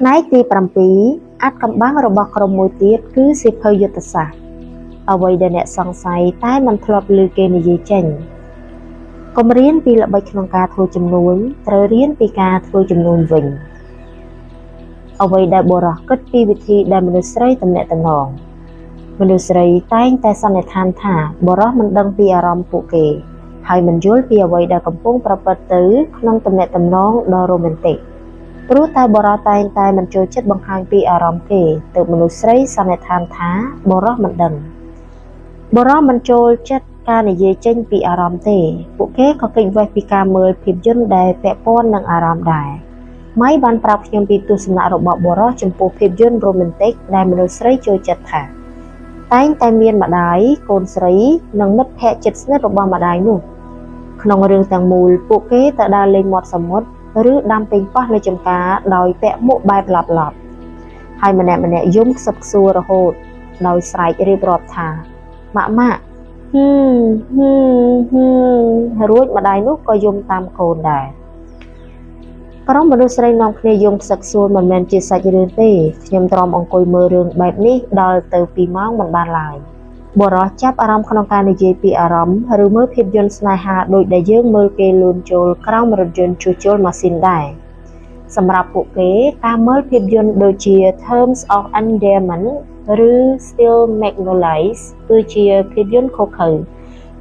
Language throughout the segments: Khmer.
ផ្នែកទី7អាថ៌កំបាំងរបស់ក្រុមមួយទៀតគឺសៀវភៅយុទ្ធសាស្ត្រអ្វីដែលអ្នកសង្ស័យតែមិនធ្លាប់ឮគេនិយាយចេញកុំរៀនពីល្បិចក្នុងការធ្វើជំនួញត្រូវរៀនពីការធ្វើជំនួញវិញអ្វីដែលបុរសគិតពីវិធីដែលមនុស្សស្រីទំនាក់ទំនងមនុស្សស្រីតែងតែសន្និដ្ឋានថាបុរសមិនដឹងពីអារម្មណ៍ពួកគេហើយមិនយល់ពីអ្វីដែលកំពុងប្រព្រឹត្តទៅក្នុងទំនាក់ទំនងដ៏រ៉ូមែនទិកព្រោះតែបុរសតែងតែមិនចូលចិត្តបង្ហាញពីអារម្មណ៍គេទើបមនុស្សស្រីសន្និដ្ឋានថាបុរសមិនដឹងបុរសមិនចូលចិត្តការនិយាយចេញពីអារម្មណ៍ទេពួកគេក៏គេចវេះពីការមើលភាពយន្តដែលពាក់ព័ន្ធនឹងអារម្មណ៍ដែរម៉ៃបានប្រាប់ខ្ញុំពីទស្សនៈរបស់បុរសចំពោះភាពយន្តរ៉ូមែនទិកដែលមនុស្សស្រីចូលចិត្តថាតែងតែមានម្ដាយកូនស្រីនិងមិត្តភក្តិជិតស្និទ្ធរបស់ម្ដាយនោះក្នុងរឿងទាំងមូលពួកគេទៅដើរលេងមាត់សមុទ្រឬដាំប៉េងប៉ោះនៅចំការដោយពាក់មួកបែបឡប់ៗហើយម្នាក់ៗយំខ្សឹបខ្សួររហូតដោយស្រែករៀបរាប់ថាម៉ាក់ម៉ាក់ហ៊ឹមហ៊ឹមហ៊ឹមរួចម្ដាយនោះក៏យំតាមកូនដែរក្រុមមនុស្សស្រីនាំគ្នាយំខ្សឹកខ្សួលមិនមែនជាសាច់រឿងទេខ្ញុំទ្រាំអង្គុយមើលរឿងបែបនេះដល់ទៅ2ម៉ោងមិនបានឡើយបុរសចាប់អារម្មណ៍ក្នុងការនិយាយពីអារម្មណ៍ឬមើលភាពយន្តស្នេហាដូចដែលយើងមើលគេលូនចូលក្រោមរថយន្តជួសជុលម៉ាស៊ីនដែរសម្រាប់ពួកគេការមើលភាពយន្តដូចជា Terms of Endearment ឬ Steel Magnolias គឺជាភាពយន្តឃោរឃៅ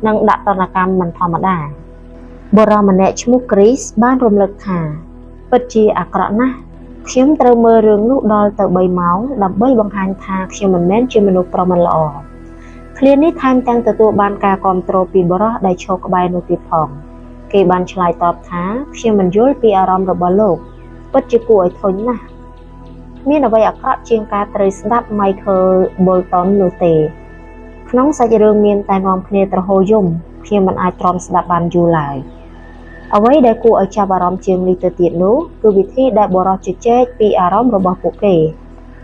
និងដាក់ទណ្ឌកម្មមិនធម្មតាបុរសម្នាក់ឈ្មោះ Chris បានរំលឹកថាពិតជាអាក្រក់ណាស់ខ្ញុំត្រូវមើលរឿងនោះដល់ទៅ3ម៉ោងដើម្បីបង្ហាញថាខ្ញុំមិនមែនជាមនុស្សប្រុសមិនល្អឃ្លានេះថែមទាំងទទួលបានការគាំទ្រពីបុរសដែលឈរក្បែរនោះទៀតផងគេបានឆ្លើយតបថាខ្ញុំមិនយល់ពីអារម្មណ៍របស់លោកពិតជាគួរឲ្យធុញណាស់មានអ្វីអាក្រក់ជាងការត្រូវស្ដាប់ Michael Bolton នោះទេក្នុងសាច់រឿងមានតែនាំគ្នាទ្រហោយំខ្ញុំមិនអាចទ្រាំស្ដាប់បានយូរឡើយអ្វីដែលគួរឲ្យចាប់អារម្មណ៍ជាងនេះទៅទៀតនោះគឺវិធីដែលបុរសជជែកពីអារម្មណ៍របស់ពួកគេ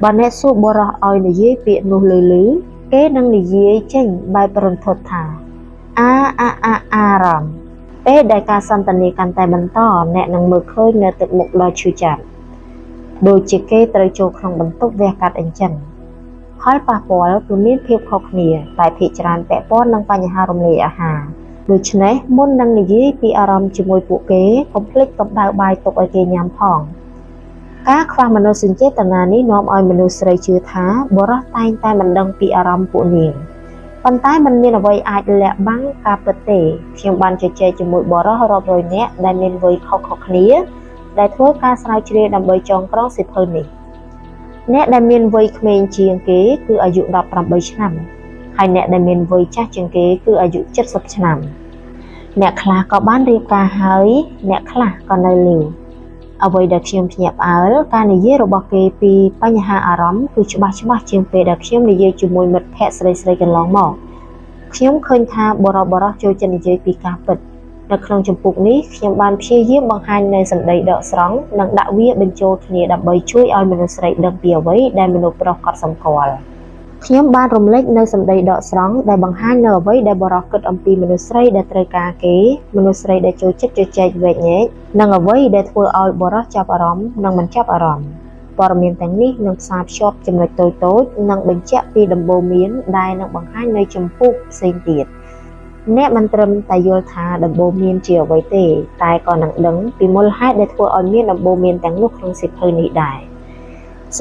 បើអ្នកសួរបុរសឲ្យនិយាយពាក្យនោះលឺៗគេនឹងនិយាយចេញបែបរន្ធត់ថាអាអាអាអារម្មណ៍ពេលដែលការសន្ទនាកាន់តែបន្តអ្នកនឹងមើលឃើញនៅទឹកមុខដ៏ឈឺចាប់ដូចជាគេត្រូវចូលក្នុងបន្ទប់វះកាត់អញ្ចឹងផលប៉ះពាល់គឺមានភាពខុសគ្នាតែភាគច្រើនពាក់ព័ន្ធនឹងបញ្ហារំលាយអាហារដូច្នេះមុននឹងនិយាយពីអារម្មណ៍ជាមួយពួកគេកុំភ្លេចកម្ដៅបាយទុកឲ្យគេញ៉ាំផងការខ្វះមនោសញ្ចេតនានេះនាំឲ្យមនុស្សស្រីជឿថាបុរសតែងតែមិនដឹងពីអារម្មណ៍ពួកនាងប៉ុន្តែมันមានអ្វីអាចលាក់បាំងការពិតទេខ្ញុំបានជជែកជាមួយបុរសរាប់រយនាក់ដែលមានវ័យខុសៗគ្នាដែលធ្វើការស្រាវជ្រាវដើម្បីចងក្រងសៀវភៅនេះអ្នកដែលមានវ័យក្មេងជាងគេគឺអាយុ18ឆ្នាំហើយអ្នកដែលមានវ័យចាស់ជាងគេគឺអាយុ70ឆ្នាំអ្នកខ្លះក៏បានរៀបការហើយអ្នកខ្លះក៏នៅលីវអ្វីដែលខ្ញុំភ្ញាក់ផ្អើលការនិយាយរបស់គេពីបញ្ហាអារម្មណ៍គឺច្បាស់ៗជាងពេលដែលខ្ញុំនិយាយជាមួយមិត្តភក្តិស្រីៗកន្លងមកខ្ញុំឃើញថាបុរសៗចូលចិត្តនិយាយពីការពិតនៅក្នុងចម្ពោះនេះខ្ញុំបានព្យាយាមបង្ហាញនូវសម្ដីដកស្រង់និងដាក់វាបញ្ចូលគ្នាដើម្បីជួយឲ្យមនុស្សស្រីដឹងពីអ្វីដែលមនុស្សប្រុសកត់សម្គាល់ខ្ញុំបានរំលេចនៅសម្ដីដកស្រង់ដែលបង្ហាញនៅអ្វីដែលបុរសគិតអំពីមនុស្សស្រីដែលត្រូវការគេមនុស្សស្រីដែលចូលចិត្តជជែកវែកញែកនិងអ្វីដែលធ្វើឲ្យបុរសចាប់អារម្មណ៍និងមិនចាប់អារម្មណ៍ព័ត៌មានទាំងនេះនឹងផ្សារភ្ជាប់ចំណុចតូចៗនិងបញ្ជាក់ពីដំបូន្មានដែលនឹងបង្ហាញនៅចម្ពោះផ្សេងទៀតអ្នកមិនត្រឹមតែយល់ថាដំបូន្មានជាអ្វីទេតែក៏នឹងដឹងពីមូលហេតុដែលធ្វើឲ្យមានដំបូន្មានទាំងនោះក្នុងសៀវភៅនេះដែរ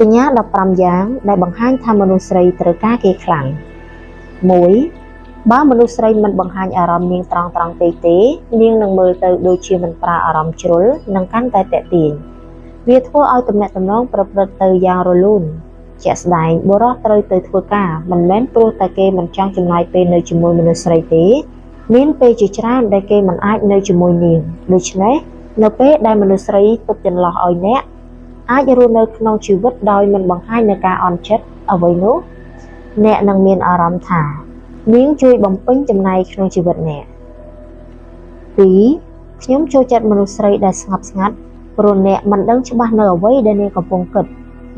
សញ្ញា15យ៉ាងដែលបង្ហាញថាមនុស្សស្រីត្រូវការគេខ្លាំង1បើមនុស្សស្រីមិនបង្ហាញអារម្មណ៍នាងត្រង់ៗពេកទេនាងនឹងមើលទៅដូចជាមិនប្រើអារម្មណ៍ជ្រុលនិងកាន់តែទាក់ទាញវាធ្វើឲ្យទំនាក់ទំនងប្រព្រឹត្តទៅយ៉ាងរលូនជាក់ស្ដែងបុរសត្រូវទៅធ្វើការមិនមែនព្រោះតែគេមិនចង់ចំណាយពេលនៅជាមួយមនុស្សស្រីទេមានពេលជាច្រើនដែលគេមិនអាចនៅជាមួយនាងដូច្នេះនៅពេលដែលមនុស្សស្រីទុកចន្លោះឲ្យអ្នកអាចរស់នៅក្នុងជីវិតដោយមិនបង្ហាញនូវការអន់ចិត្តអ្វីនោះអ្នកនឹងមានអារម្មណ៍ថានាងជួយបំពេញចំណែកក្នុងជីវិតអ្នក2ខ្ញុំចូលចិត្តមនុស្សស្រីដែលស្ងប់ស្ងាត់ព្រោះអ្នកមិនដឹងច្បាស់នៅអ្វីដែលនាងកំពុងគិត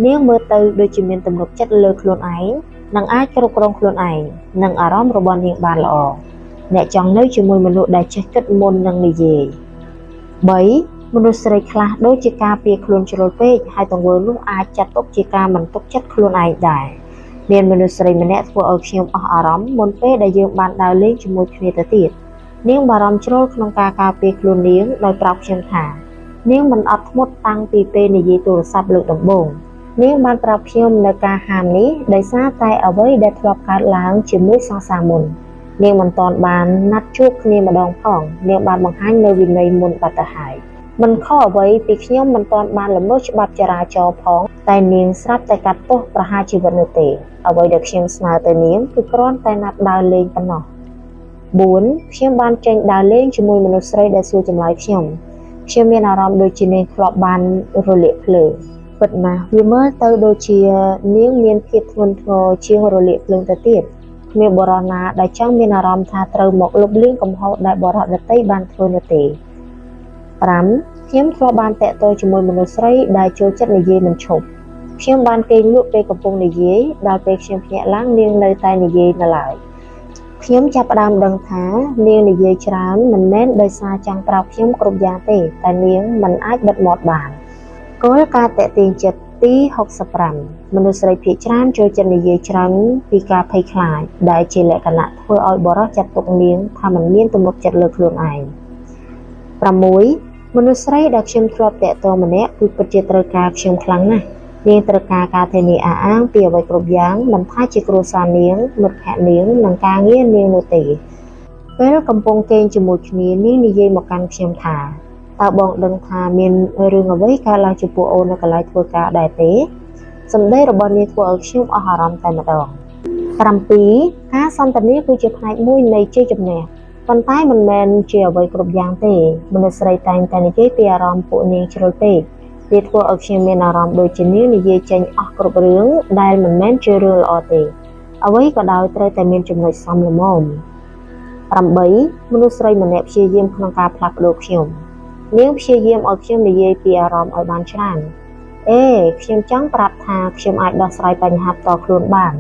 នាងមើលទៅដូចជាមានទំនុកចិត្តលើខ្លួនឯងនិងអាចគ្រប់គ្រងខ្លួនឯងនិងអារម្មណ៍របស់នាងបានល្អអ្នកចង់នៅជាមួយមនុស្សដែលចេះគិតមុននឹងនិយាយ3 មនុស្សស្រីខ្លះដូចជាការពារខ្លួនជ្រុលពេកហើយទង្វើនោះអាចចាត់ទុកជាការមិនទុកចិត្តខ្លួនឯងដែរមានមនុស្សស្រីម្នាក់ធ្វើឲ្យខ្ញុំអស់អារម្មណ៍មុនពេលដែលយើងបានដើរលេងជាមួយគ្នាទៅទៀតនាងបារម្ភជ្រុលក្នុងការការពារខ្លួននាងដោយប្រាប់ខ្ញុំថានាងមិនអត់ធ្មត់តាំងពីពេលនិយាយទូរស័ព្ទលើកដំបូងនាងបានប្រាប់ខ្ញុំនៅការហាមនេះដោយសារតែអ្វីដែលធ្លាប់កើតឡើងជាមួយសង្សារមុននាងមិនទាន់បានណាត់ជួបគ្នាម្ដងផងនាងបានបង្ហាញនៅវិន័យមុនបាត់ទៅហើយមិនខុសអ្វីពីខ្ញុំមិនទាន់បានល្មើសច្បាប់ចរាចរណ៍ផងតែនាងស្រាប់តែកាត់ទោសប្រហារជីវិតនោះទេអ្វីដែលខ្ញុំស្នើទៅនាងគឺគ្រាន់តែណាត់ដើរលេងប៉ុណ្ណោះ4ខ្ញុំបានចេញដើរលេងជាមួយមនុស្សស្រីដែលសួរចម្លើយខ្ញុំខ្ញុំមានអារម្មណ៍ដូចជានាងធ្លាប់បានរលាកភ្លើងពិតណាស់វាមើលទៅដូចជានាងមានភាពធ្ងន់ធ្ងរជាងរលាកភ្លើងទៅទៀតគ្មានបុរសណាដែលចង់មានអារម្មណ៍ថាត្រូវមកលុបលាងកំហុសដែលបុរសដទៃបានធ្វើនោះទេ5ខ្ញុំធ្លាប់បានតាក់ទងជាមួយមនុស្សស្រីដែលចូលចិត្តនិយាយមិនឈប់ខ្ញុំបានគេងលក់ពេលកំពុងនិយាយដល់ពេលខ្ញុំភ្ញាក់ឡើងនាងនៅតែនិយាយនៅឡើយខ្ញុំចាប់ផ្ដើមដឹងថានាងនិយាយច្រើនមិនមែនដោយសារចង់ប្រាប់ខ្ញុំគ្រប់យ៉ាងទេតែនាងមិនអាចបិទមាត់បានគោលការណ៍ទាក់ទាញចិត្តទី65មនុស្សស្រីភាគច្រើនចូលចិត្តនិយាយច្រើនពីការភ័យខ្លាចដែលជាលក្ខណៈធ្វើឲ្យបុរសចាត់ទុកនាងថាមិនមានទំនុកចិត្តលើខ្លួនឯង6មនុស្សស្រីដែលខ្ញុំធ្លាប់តាក់ទងម្នាក់គឺពិតជាត្រូវការខ្ញុំខ្លាំងណាស់នាងត្រូវការការធានាអះអាងពីអ្វីគ្រប់យ៉ាងមិនថាជាគ្រួសារនាងមិត្តភក្តិនាងនិងការងារនាងនោះទេពេលកំពុងគេងជាមួយគ្នានាងនិយាយមកកាន់ខ្ញុំថាតើបងដឹងថាមានរឿងអ្វីកើតឡើងចំពោះអូននៅកន្លែងធ្វើការដែរទេសម្ដីរបស់នាងធ្វើឲ្យខ្ញុំអស់អារម្មណ៍តែម្ដង7ការសន្ទនាគឺជាផ្នែកមួយនៃជ័យជំនះប៉ុន្តែមិនមែនជាអ្វីគ្រប់យ៉ាងទេមនុស្សស្រីតែងតែនិយាយពីអារម្មណ៍ពួកនាងជ្រុលពេកវាធ្វើឲ្យខ្ញុំមានអារម្មណ៍ដូចជានាងនិយាយចេញអស់គ្រប់រឿងដែលមិនមែនជារឿងល្អទេអ្វីក៏ដោយត្រូវតែមានចំណុចសមល្មម8មនុស្សស្រីម្នាក់ព្យាយាមក្នុងការផ្លាស់ប្ដូរខ្ញុំនាងព្យាយាមឲ្យខ្ញុំនិយាយពីអារម្មណ៍ឲ្យបានច្រើនខ្ញុំចង់ប្រាប់ថាខ្ញុំអាចដោះស្រាយបញ្ហាផ្ទាល់ខ្លួនបាន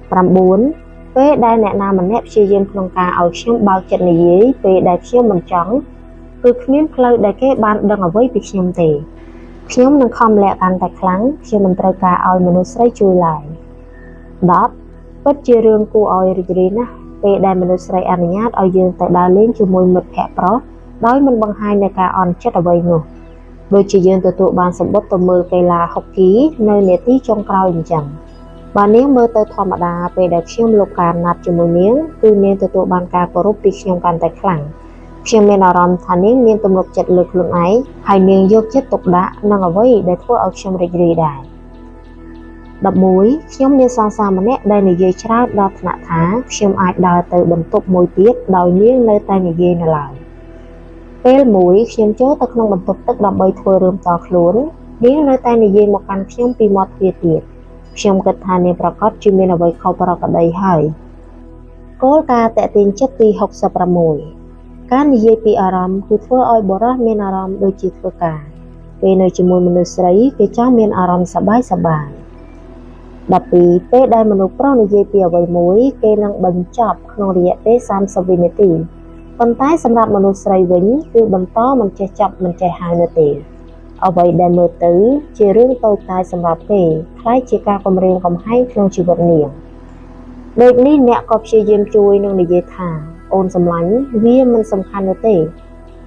9ពេលដែលអ្នកណាម្នាក់ព្យាយាមក្នុងការឲ្យខ្ញុំបើកចិត្តនិយាយពេលដែលខ្ញុំមិនចង់គឺគ្មានផ្លូវដែលគេបានដឹងអ្វីពីខ្ញុំទេខ្ញុំនឹងខំលាក់កាន់តែខ្លាំងខ្ញុំមិនត្រូវការឲ្យមនុស្សស្រីជួយឡើយ10ពិតជារឿងគួរឲ្យរីករាយណាស់ពេលដែលមនុស្សស្រីអនុញ្ញាតឲ្យយើងទៅដើរលេងជាមួយមិត្តភក្តិប្រុសដោយមិនបង្ហាញនូវការអន់ចិត្តអ្វីនោះដូចជាយើងទទួលបានសម្បត្តិទៅមើលកីឡាហុកគីនៅនាទីចុងក្រោយអញ្ចឹងបើនាងមើលទៅធម្មតាពេលដែលខ្ញុំលុបការណាត់ជាមួយនាងគឺនាងទទួលបានការគោរពពីខ្ញុំកាន់តែខ្លាំងខ្ញុំមានអារម្មណ៍ថានាងមានទំនុកចិត្តលើខ្លួនឯងហើយនាងយកចិត្តទុកដាក់នឹងអ្វីដែលធ្វើឲ្យខ្ញុំរីករាយដែរ11ខ្ញុំមានសង្សារម្នាក់ដែលនិយាយច្រើនដល់ថ្នាក់ថាខ្ញុំអាចដើរទៅបន្ទប់មួយទៀតដោយនាងនៅតែនិយាយនៅឡើយពេលមួយខ្ញុំចូលទៅក្នុងបន្ទប់ទឹកដើម្បីធ្វើរឿងតខ្លួននាងនៅតែនិយាយមកកាន់ខ្ញុំពីមាត់ទ្វារទៀតខ្ញុំគិតថានាងប្រកាសជាមានអ្វីខុសប្រក្រតីហើយគោលការណ៍ទាក់ទាញចិត្តទី66ការនិយាយពីអារម្មណ៍គឺធ្វើឲ្យបុរសមានអារម្មណ៍ដូចជាធ្វើការពេលនៅជាមួយមនុស្សស្រីគេចង់មានអារម្មណ៍សប្បាយសប្បាយ12ពេលដែលមនុស្សប្រុសនិយាយពីអ្វីមួយគេនឹងបញ្ចប់ក្នុងរយៈពេល30វិនាទីប៉ុន្តែសម្រាប់មនុស្សស្រីវិញគឺបន្តមិនចេះចប់មិនចេះហើយនោះទេអ្វីដែលមើលទៅជារឿងតូចតាចសម្រាប់គេក្លាយជាការគំរាមកំហែងក្នុងជីវិតនាងដូចនេះអ្នកក៏ព្យាយាមជួយនឹងនិយាយថាអូនសម្លាញ់វាមិនសំខាន់នោះទេ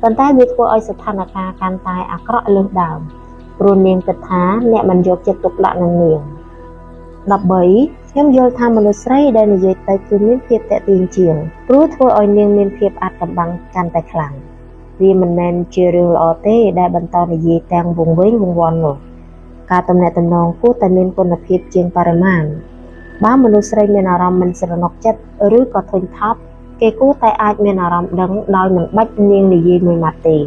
ប៉ុន្តែវាធ្វើឲ្យស្ថានភាពកាន់តែអាក្រក់លើសដើមព្រោះនាងគិតថាអ្នកមិនយកចិត្តទុកដាក់នឹងនាង13ខ្ញុំយល់ថាមនុស្សស្រីដែលនិយាយទៅគឺមានភាពទាក់ទាញជាងព្រោះធ្វើឲ្យនាងមានភាពអាថ៌កំបាំងកាន់តែខ្លាំងវាមិនមែនជារឿងល្អទេដែលបន្តនិយាយទាំងវង្វេងវង្វាន់នោះការទំនាក់ទំនងគួរតែមានគុណភាពជាងបរិមាណបើមនុស្សស្រីមានអារម្មណ៍មិនស្រណុកចិត្តឬក៏ធុញថប់គេគួរតែអាចមានអារម្មណ៍ដឹងដោយមិនបាច់នាងនិយាយមួយម៉ាត់ទេ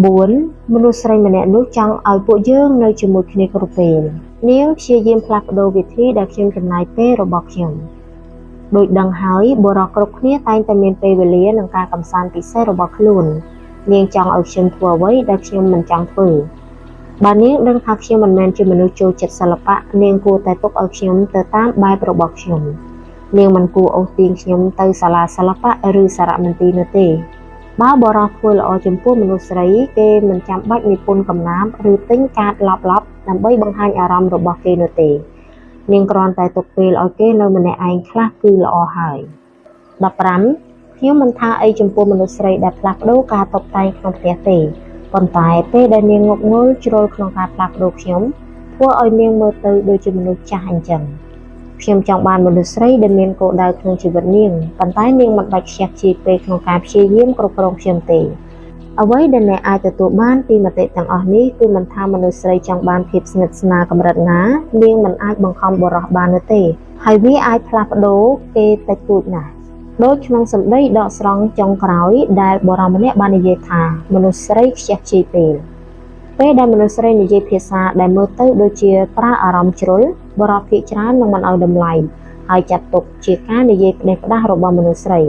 14មនុស្សស្រីម្នាក់នោះចង់ឲ្យពួកយើងនៅជាមួយគ្នាគ្រប់ពេលនាងព្យាយាមផ្លាស់ប្ដូរវិធីដែលខ្ញុំចំណាយពេលរបស់ខ្ញុំដូចដឹងហើយបុរសគ្រប់គ្នាតែងតែមានពេលវេលានិងការកម្សាន្តពិសេសរបស់ខ្លួននាងចង់ឲ្យខ្ញុំធ្វើអ្វីដែលខ្ញុំមិនចង់ធ្វើបើនាងដឹងថាខ្ញុំមិនមែនជាមនុស្សចូលចិត្តសិល្បៈនាងគួរតែទុកឲ្យខ្ញុំទៅតាមបែបរបស់ខ្ញុំនាងមិនគួរអូសទាញខ្ញុំទៅសាលាសិល្បៈឬសារមន្ទីរនោះទេ បើបុរសធ្វើល្អចំពោះមនុស្សស្រីគេមិនចាំបាច់និពន្ធកំណាព្យឬទិញកាតឡប់ៗដើម្បីបង្ហាញអារម្មណ៍របស់គេនោះទេនាងគ្រាន់តែទុកពេលឲ្យគេនៅម្នាក់ឯងខ្លះគឺល្អហើយ15ខ្ញុំមិនថាអីចំពោះមនុស្សស្រីដែលផ្លាស់ប្ដូរការតុបតែងក្នុងផ្ទះទេប៉ុន្តែពេលដែលនាងងប់ងល់ជ្រុលក្នុងការផ្លាស់ប្ដូរខ្ញុំធ្វើឲ្យនាងមើលទៅដូចជាមនុស្សចាស់អញ្ចឹងខ្ញុំចង់បានមនុស្សស្រីដែលមានគោលដៅក្នុងជីវិតនាងប៉ុន្តែនាងមិនបាច់ខ្ជះខ្ជាយពេលក្នុងការព្យាយាមគ្រប់គ្រងខ្ញុំទេអ្វីដែលអ្នកអាចទទួលបានពីមតិទាំងអស់នេះគឺមិនថាមនុស្សស្រីចង់បានភាពស្និទ្ធស្នាលកម្រិតណានាងមិនអាចបង្ខំបុរសបាននោះទេហើយវាអាចផ្លាស់ប្ដូរគេតិចតួចណាស់ដូចក្នុងសម្ដីដកស្រង់ចុងក្រោយដែលបុរសម្នាក់បាននិយាយថាមនុស្សស្រីខ្ជះខ្ជាយពេលពេលដែលមនុស្សស្រីនិយាយភាសាដែលមើលទៅដូចជាប្រើអារម្មណ៍ជ្រុលបុរសភាគច្រើននឹងមិនឲ្យតម្លៃហើយចាត់ទុកជាការនិយាយផ្ដេសផ្ដាសរបស់មនុស្សស្រី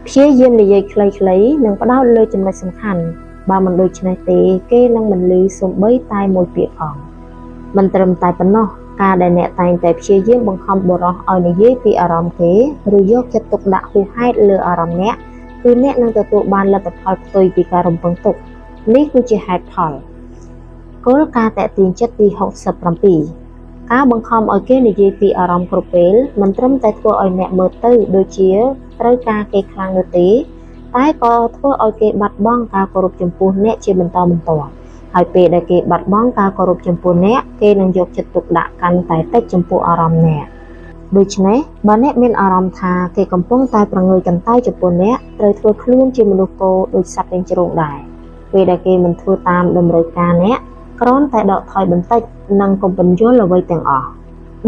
ព្យាយាមនិយាយខ្លីៗនិងផ្ដោតលើចំណុចសំខាន់បើមិនដូច្នេះទេគេនឹងមិនឮសូម្បីតែមួយពាក្យផងមិនត្រឹមតែប៉ុណ្ណោះការដែលអ្នកតែងតែព្យាយាមបង្ខំបុរសឲ្យនិយាយពីអារម្មណ៍គេឬយកចិត្តទុកដាក់ហួសហេតុលើអារម្មណ៍អ្នកគឺអ្នកនឹងទទួលបានលទ្ធផលផ្ទុយពីការរំពឹងទុកនេះគឺជាហេតុផលគោលការណ៍ទាក់ទាញចិត្តទី67ការបង្ខំឲ្យគេនិយាយពីអារម្មណ៍គ្រប់ពេលមិនត្រឹមតែធ្វើឲ្យអ្នកមើលទៅដូចជាត្រូវការគេខ្លាំងនោះទេតែក៏ធ្វើឲ្យគេបាត់បង់ការគោរពចំពោះអ្នកជាបន្តបន្ទាប់ហើយពេលដែលគេបាត់បង់ការគោរពចំពោះអ្នកគេនឹងយកចិត្តទុកដាក់កាន់តែតិចចំពោះអារម្មណ៍អ្នកដូច្នេះបើអ្នកមានអារម្មណ៍ថាគេកំពុងតែប្រងើយកន្តើយចំពោះអ្នកត្រូវធ្វើខ្លួនជាមនុស្សគោដូចសត្វកញ្ជ្រោងដែរពេលដែលគេមិនធ្វើតាមតម្រូវការអ្នកគ្រាន់តែដកថយបន្តិចនិងកុំពន្យល់អ្វីទាំងអស់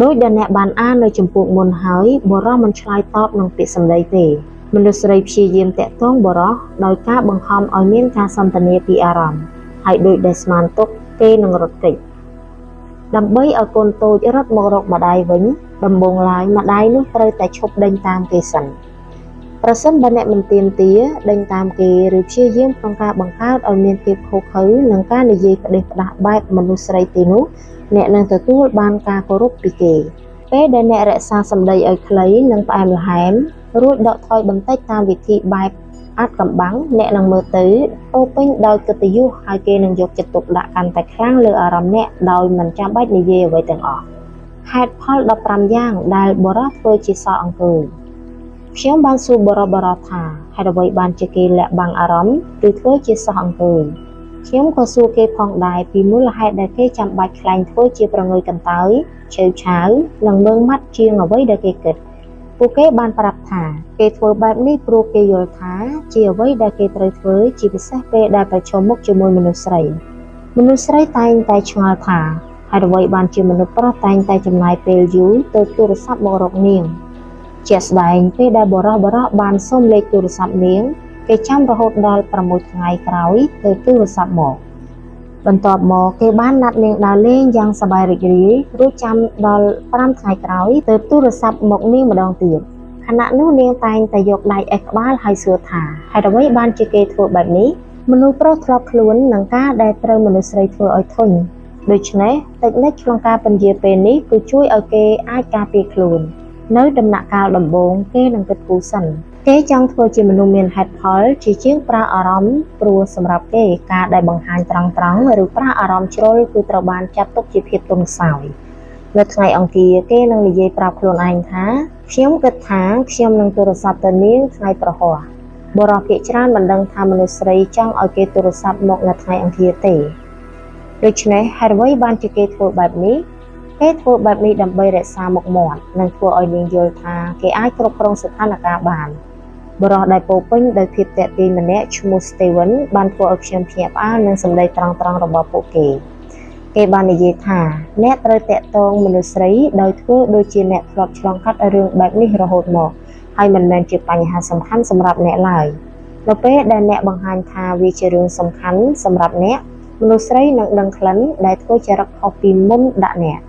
ដោយដែលអ្នកបានអាននៅចំពោះមុនហើយបុរសមិនឆ្លើយតបនឹងពាក្យសម្ដីទេមនុស្សស្រីព្យាយាមទាក់ទងបុរសដោយការបង្ខំឲ្យមានការសន្ទនាពីអារម្មណ៍ហើយដោយដែលស្មានទុកគេនឹងរត់គេចដើម្បីឲ្យកូនតូចរត់មករកម្ដាយវិញដំបូងឡើយម្ដាយនោះត្រូវតែឈប់ដេញតាមគេសិនប្រសិនបើអ្នកមិនទាមទារដេញតាមគេឬព្យាយាមក្នុងការបង្កើតឲ្យមានភាពឃោរឃៅនិងការនិយាយផ្ដេសផ្ដាសបែបមនុស្សស្រីទីនោះអ្នកនឹងទទួលបានការគោរពពីគេពេលដែលអ្នករក្សាសម្ដីឲ្យខ្លីនិងផ្អែមល្ហែមរួចដកថយបន្តិចតាមវិធីបែបអាត់កំបាំងអ្នកនឹងមើលទៅពោពេញដោយកិត្តិយសហើយគេនឹងយកចិត្តទុកដាក់កាន់តែខ្លាំងលើអារម្មណ៍អ្នកដោយមិនចាំបាច់និយាយអ្វីទាំងអស់ហេតុផល15យ៉ាងដែលបុរសធ្វើជាសក់អង្គើយខ្ញុំបានសួរបុរសថាហេតុអ្វីបានជាគេលាក់បាំងអារម្មណ៍ឬធ្វើជាសក់អង្គើយខ្ញុំក៏សួរគេផងដែរពីមូលហេតុដែលគេចាំបាច់ក្លែងធ្វើជាប្រងើយកន្តើយឆេវឆាវនិងមើងម៉ាត់ជាងអ្វីដែលគេគិតពួកគេបានប្រាប់ថាគេធ្វើបែបនេះព្រោះគេយល់ថាជាអ្វីដែលគេត្រូវធ្វើជាពិសេសពេលដែលប្រឈមមុខជាមួយមនុស្សស្រីមនុស្សស្រីតែងតែឆ្ងល់ថាហេតុអ្វីបានជាមនុស្សប្រុសតែងតែចំណាយពេលយូរទៅទូរស័ព្ទមករកនាងជាក់ស្ដែងពេលដែលបុរសបានសុំលេខទូរស័ព្ទនាងគេចាំរហូតដល់6ថ្ងៃក្រោយទៅទូរស័ព្ទមកបន្ទាប់មកគេបានណាត់នាងដើរលេងយ៉ាងសប្បាយរីករាយរួចចាំដល់5ថ្ងៃក្រោយទៅទូរស័ព្ទមកនាងម្ដងទៀតខណៈនោះនាងតែងតែយកដៃអេះក្បាលហើយសួរថាហេតុអ្វីបានជាគេធ្វើបែបនេះមនុស្សប្រុសធ្លាប់ខ្លួននឹងការដែលត្រូវមនុស្សស្រីធ្វើឲ្យធុញដូច្នេះតិចនិចក្នុងការពន្យាពេលនេះគឺជួយឲ្យគេអាចការពារខ្លួននៅដំណាក់កាលដំបូងគេនឹងគិតគូរសិនគេចង់ធ្វើជាមនុស្សមានហេតុផលជាជាងប្រើអារម្មណ៍ព្រោះសម្រាប់គេការដែលបង្ហាញត្រង់ៗឬប្រើអារម្មណ៍ជ្រុលគឺត្រូវបានចាត់ទុកជាភាពទន់ខ្សោយនៅថ្ងៃអង្គារគេនឹងនិយាយប្រាប់ខ្លួនឯងថាខ្ញុំគិតថាខ្ញុំនឹងទូរស័ព្ទទៅនាងថ្ងៃប្រហ័សបុរសភាគច្រើនមិនដឹងថាមនុស្សស្រីចង់ឲ្យគេទូរស័ព្ទមកនៅថ្ងៃអង្គារទេដូច្នេះហេតុអ្វីបានជាគេធ្វើបែបនេះគេធ្វើបែបនេះដើម្បីរក្សាមុខមាត់និងធ្វើឲ្យនាងយល់ថាគេអាចគ្រប់គ្រងស្ថានភាពបានបុរសដែលពោពេញដោយភាពទាក់ទាញម្នាក់ឈ្មោះ Steven បានធ្វើឲ្យខ្ញុំភ្ញាក់ផ្អើលនឹងសម្ដីត្រង់ៗរបស់ពួកគេគេបាននិយាយថាអ្នកត្រូវទាក់ទងមនុស្សស្រីដោយធ្វើដូចជាអ្នកធ្លាប់ឆ្លងកាត់រឿងបែបនេះរហូតមកហើយមិនមែនជាបញ្ហាសំខាន់សម្រាប់អ្នកឡើយនៅពេលដែលអ្នកបង្ហាញថាវាជារឿងសំខាន់សម្រាប់អ្នកមនុស្សស្រីនឹងដឹងក្លិនដែលធ្វើចរិតខុសពីមុនដាក់អ្នក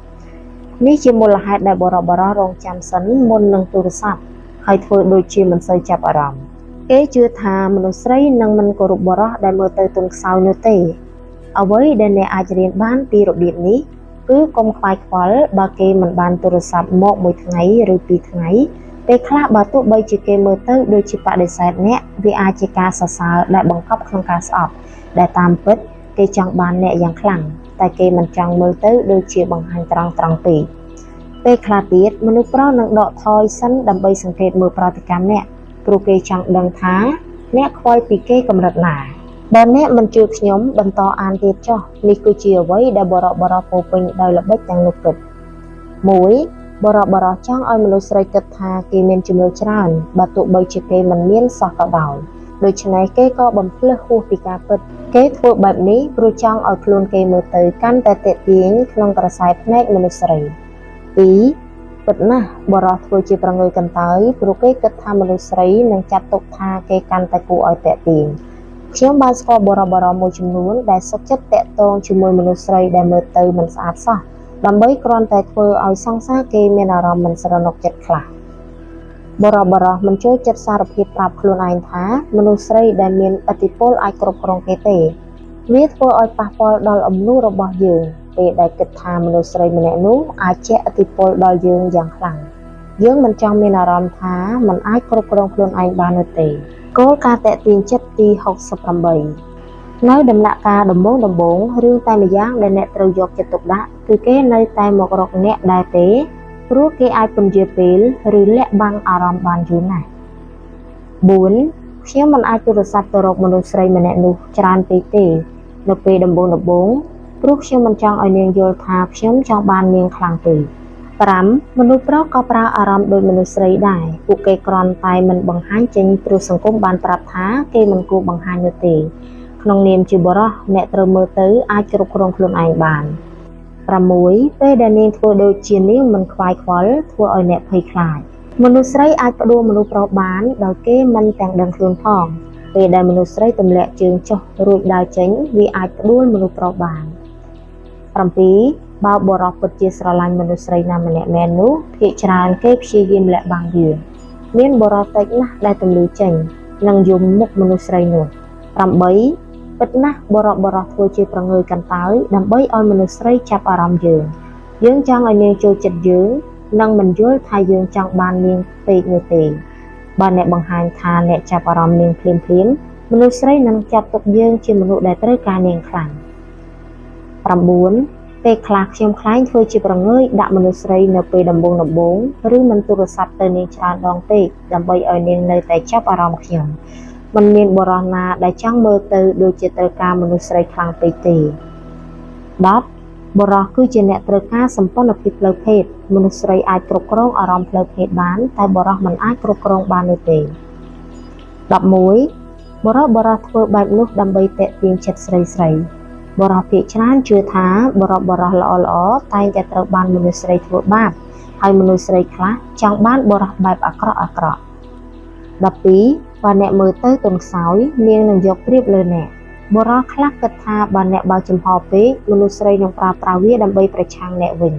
នេះជាមូលហេតុដែលបុរសរងចាំសិនមុននឹងទូរស័ព្ទហើយធ្វើដូចជាមិនសូវចាប់អារម្មណ៍គេជឿថាមនុស្សស្រីនឹងមិនគោរពបុរសដែលមើលទៅទន់ខ្សោយនោះទេអ្វីដែលអ្នកអាចរៀនបានពីរបៀបនេះគឺកុំខ្វាយខ្វល់បើគេមិនបានទូរស័ព្ទមកមួយថ្ងៃឬពីរថ្ងៃ ពេលខ្លះបើទោះបីជាគេមើលទៅដូចជាបដិសេធអ្នកវាអាចជាការសរសើរដែលបង្កប់ក្នុងការស្អប់ដែលតាមពិតគេចង់បានអ្នកយ៉ាងខ្លាំងតែគេមិនចង់មើលទៅដូចជាបង្ហាញត្រង់ៗពេកពេលខ្លះទៀតមនុស្សប្រុសនឹងដកថយសិនដើម្បីសង្កេតមើលប្រតិកម្មអ្នកព្រោះគេចង់ដឹងថាអ្នកខ្វល់ពីគេកម្រិតណាបើអ្នកមិនជឿខ្ញុំបន្តអានទៀតចុះនេះគឺជាអ្វីដែលបុរសៗពោរពេញដោយល្បិចទាំងនោះគិត1បុរសៗចង់ឲ្យមនុស្សស្រីគិតថាគេមានជំនឿច្រើនបើទោះបីជាគេមិនមានសោះក៏ដោយដូច្នេះគេក៏បំភ្លឺហួសពីការពិតគេធ្វើបែបនេះព្រោះចង់ឲ្យខ្លួនគេមើលទៅកាន់តែទាក់ទាញក្នុងក្រសែភ្នែកមនុស្សស្រី2ពិតណាស់បុរសធ្វើជាប្រងើយកន្តើយព្រោះគេគិតថាមនុស្សស្រីនឹងចាត់ទុកថាគេកាន់តែគួរឲ្យទាក់ទាញខ្ញុំបានស្គាល់បុរសៗមួយចំនួនដែលសុខចិត្តទាក់ទងជាមួយមនុស្សស្រីដែលមើលទៅមិនស្អាតសោះដើម្បីគ្រាន់តែធ្វើឲ្យសង្សារគេមានអារម្មណ៍មិនស្រណុកចិត្តខ្លះបុរសៗមិនចូលចិត្តសារភាពប្រាប់ខ្លួនឯងថាមនុស្សស្រីដែលមានឥទ្ធិពលអាចគ្រប់គ្រងគេទេវាធ្វើឲ្យប៉ះពាល់ដល់អំនួសរបស់យើងពេលដែលគិតថាមនុស្សស្រីម្នាក់នោះអាចជះឥទ្ធិពលដល់យើងយ៉ាងខ្លាំងយើងមិនចង់មានអារម្មណ៍ថាមិនអាចគ្រប់គ្រងខ្លួនឯងបាននោះទេគោលការណ៍ទាក់ទាញចិត្តទី68នៅដំណាក់កាលដំបូងៗរឿងតែម្យ៉ាងដែលអ្នកត្រូវយកចិត្តទុកដាក់គឺគេនៅតែមករកអ្នកដែរទេព្រោះគេអាចពន្យាពេលឬលាក់បាំងអារម្មណ៍បានយូរណាស់4ខ្ញុំមិនអាចទូរស័ព្ទទៅរកមនុស្សស្រីម្នាក់នោះច្រើនពេកទេនៅពេលដំបូងព្រោះខ្ញុំមិនចង់ឲ្យនាងយល់ថាខ្ញុំចង់បាននាងខ្លាំងពេក5មនុស្សប្រុសក៏ប្រើអារម្មណ៍ដូចមនុស្សស្រីដែរពួកគេគ្រាន់តែមិនបង្ហាញចេញព្រោះសង្គមបានប្រាប់ថាគេមិនគួរបង្ហាញនោះទេក្នុងនាមជាបុរសអ្នកត្រូវមើលទៅអាចគ្រប់គ្រងខ្លួនឯងបាន6ពេលដែលនាងធ្វើដូចជានាងមិនខ្វាយខ្វល់ធ្វើឲ្យអ្នកភ័យខ្លាចមនុស្សស្រីអាចផ្ដួលមនុស្សប្រុសបានដោយគេមិនទាំងដឹងខ្លួនផងពេលដែលមនុស្សស្រីទម្លាក់ជើងចុះរួចដើរចេញវាអាចផ្ដួលមនុស្សប្រុសបាន7បើបុរសពិតជាស្រឡាញ់មនុស្សស្រីណាម្នាក់មែននោះភាគច្រើនគេព្យាយាមលាក់បាំងវាមានបុរសតិចណាស់ដែលទម្លឺចេញនិងយំមុខមនុស្សស្រីនោះ8ពិតណាស់បុរសៗធ្វើជាប្រងើយកន្តើយដើម្បីឲ្យមនុស្សស្រីចាប់អារម្មណ៍យើងយើងចង់ឲ្យនាងចូលចិត្តយើងនិងមិនយល់ថាយើងចង់បាននាងពេកនោះទេបើអ្នកបង្ហាញថាអ្នកចាប់អារម្មណ៍នាងភ្លាមៗមនុស្សស្រីនឹងចាត់ទុកយើងជាមនុស្សដែលត្រូវការនាងខ្លាំង9ពេលខ្លះខ្ញុំខ្លែងធ្វើជាប្រងើយដាក់មនុស្សស្រីនៅពេលដំបូងឬមិនទូរស័ព្ទទៅនាងច្រើនដងពេកដើម្បីឲ្យនាងនៅតែចាប់អារម្មណ៍ខ្ញុំមិនមានបុរសណាដែលចង់មើលទៅដូចជាត្រូវការមនុស្សស្រីខ្លាំងពេកទេ10បុរសគឺជាអ្នកត្រូវការសម្ព័ន្ធភាពផ្លូវភេទមនុស្សស្រីអាចគ្រប់គ្រងអារម្មណ៍ផ្លូវភេទបានតែបុរសមិនអាចគ្រប់គ្រងបាននោះទេ11បុរសៗធ្វើបែបនោះដើម្បីទាក់ទាញចិត្តស្រីៗបុរសភាគច្រើនជឿថាបុរសៗល្អៗតែងតែត្រូវបានមនុស្សស្រីធ្វើបាបហើយមនុស្សស្រីខ្លះចង់បានបុរសបែបអាក្រក់12បើអ្នកមើលទៅទន់ខ្សោយនាងនឹងយកប្រៀបលើអ្នកបុរសខ្លះគិតថាបើអ្នកបើកចំហពេកមនុស្សស្រីនឹងប្រើប្រាស់វាដើម្បីប្រឆាំងអ្នកវិញ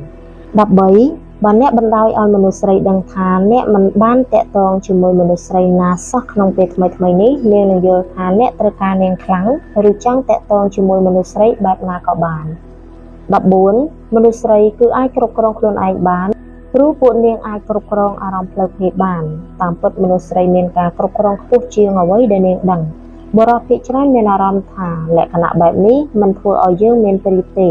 13បើអ្នកបណ្ដោយឲ្យមនុស្សស្រីដឹងថាអ្នកមិនបានទាក់ទងជាមួយមនុស្សស្រីណាសោះក្នុងពេលថ្មីៗនេះនាងនឹងយល់ថាអ្នកត្រូវការនាងខ្លាំងឬចង់ទាក់ទងជាមួយមនុស្សស្រីបែបណាក៏បាន14មនុស្សស្រីគឺអាចគ្រប់គ្រងខ្លួនឯងបានព្រោះពួកនាងអាចគ្រប់គ្រងអារម្មណ៍ផ្លូវភេទបានតាមពិតមនុស្សស្រីមានការគ្រប់គ្រងខ្ពស់ជាងអ្វីដែលនាងដឹងបុរសភាគច្រើនមានអារម្មណ៍ថាលក្ខណៈបែបនេះមិនធ្វើឲ្យយើងមានប្រៀបទេ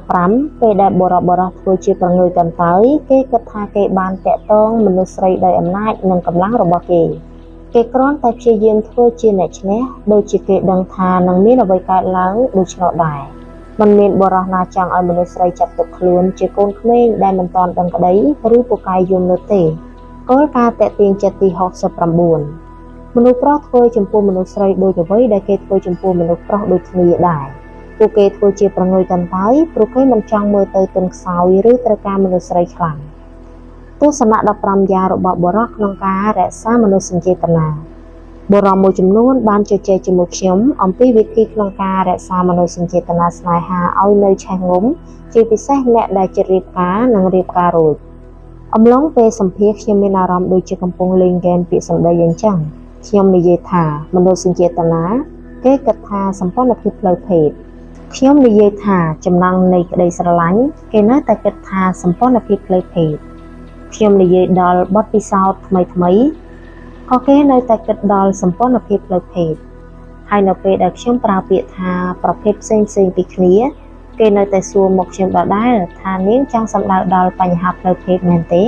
15ពេលដែលបុរសៗធ្វើជាប្រងើយកន្តើយគេគិតថាគេបានទាក់ទងមនុស្សស្រីដោយអំណាចនិងកម្លាំងរបស់គេគេគ្រាន់តែព្យាយាមធ្វើជាអ្នកឈ្នះដូចជាគេដឹងថានឹងមានអ្វីកើតឡើងដូច្នោះដែរមិនមានបុរសណាចង់ឲ្យមនុស្សស្រីចាត់ទុកខ្លួនជាកូនក្មេងដែលមិនទាន់ដឹងក្តីឬពូកែយំនោះទេគោលការណ៍ទាក់ទាញចិត្តទី69មនុស្សប្រុសធ្វើចំពោះមនុស្សស្រីដូចអ្វីដែលគេធ្វើចំពោះមនុស្សប្រុសដូចគ្នាដែរពួកគេធ្វើជាប្រងើយកន្តើយព្រោះគេមិនចង់មើលទៅទន់ខ្សោយឬត្រូវការមនុស្សស្រីខ្លាំងទស្សនៈ15យ៉ាងរបស់បុរសក្នុងការរក្សាមនោសញ្ចេតនាបុរសមួយចំនួនបានជជែកជាមួយខ្ញុំអំពីវិធីក្នុងការរក្សាមនោសញ្ចេតនាស្នេហាឲ្យនៅឆេះងំជាពិសេសអ្នកដែលជិតរៀបការនិងរៀបការរួចអំឡុងពេលសម្ភាសខ្ញុំមានអារម្មណ៍ដូចជាកំពុងលេងហ្គេមពាក្យសម្ដីយ៉ាងចឹងខ្ញុំនិយាយថាមនោសញ្ចេតនាគេគិតថាសម្ព័ន្ធភាពផ្លូវភេទខ្ញុំនិយាយថាចំណងនៃក្តីស្រឡាញ់គេនៅតែគិតថាសម្ព័ន្ធភាពផ្លូវភេទ ខ្ញុំនិយាយដល់បទពិសោធន៍ថ្មីៗក៏គេនៅតែគិតដល់សម្ព័ន្ធភាពផ្លូវភេទហើយនៅពេលដែលខ្ញុំប្រើពាក្យថាប្រភេទផ្សេងៗពីគ្នាគេនៅតែសួរមកខ្ញុំដដែលថានាងចង់សំដៅដល់បញ្ហាផ្លូវភេទមែនទេ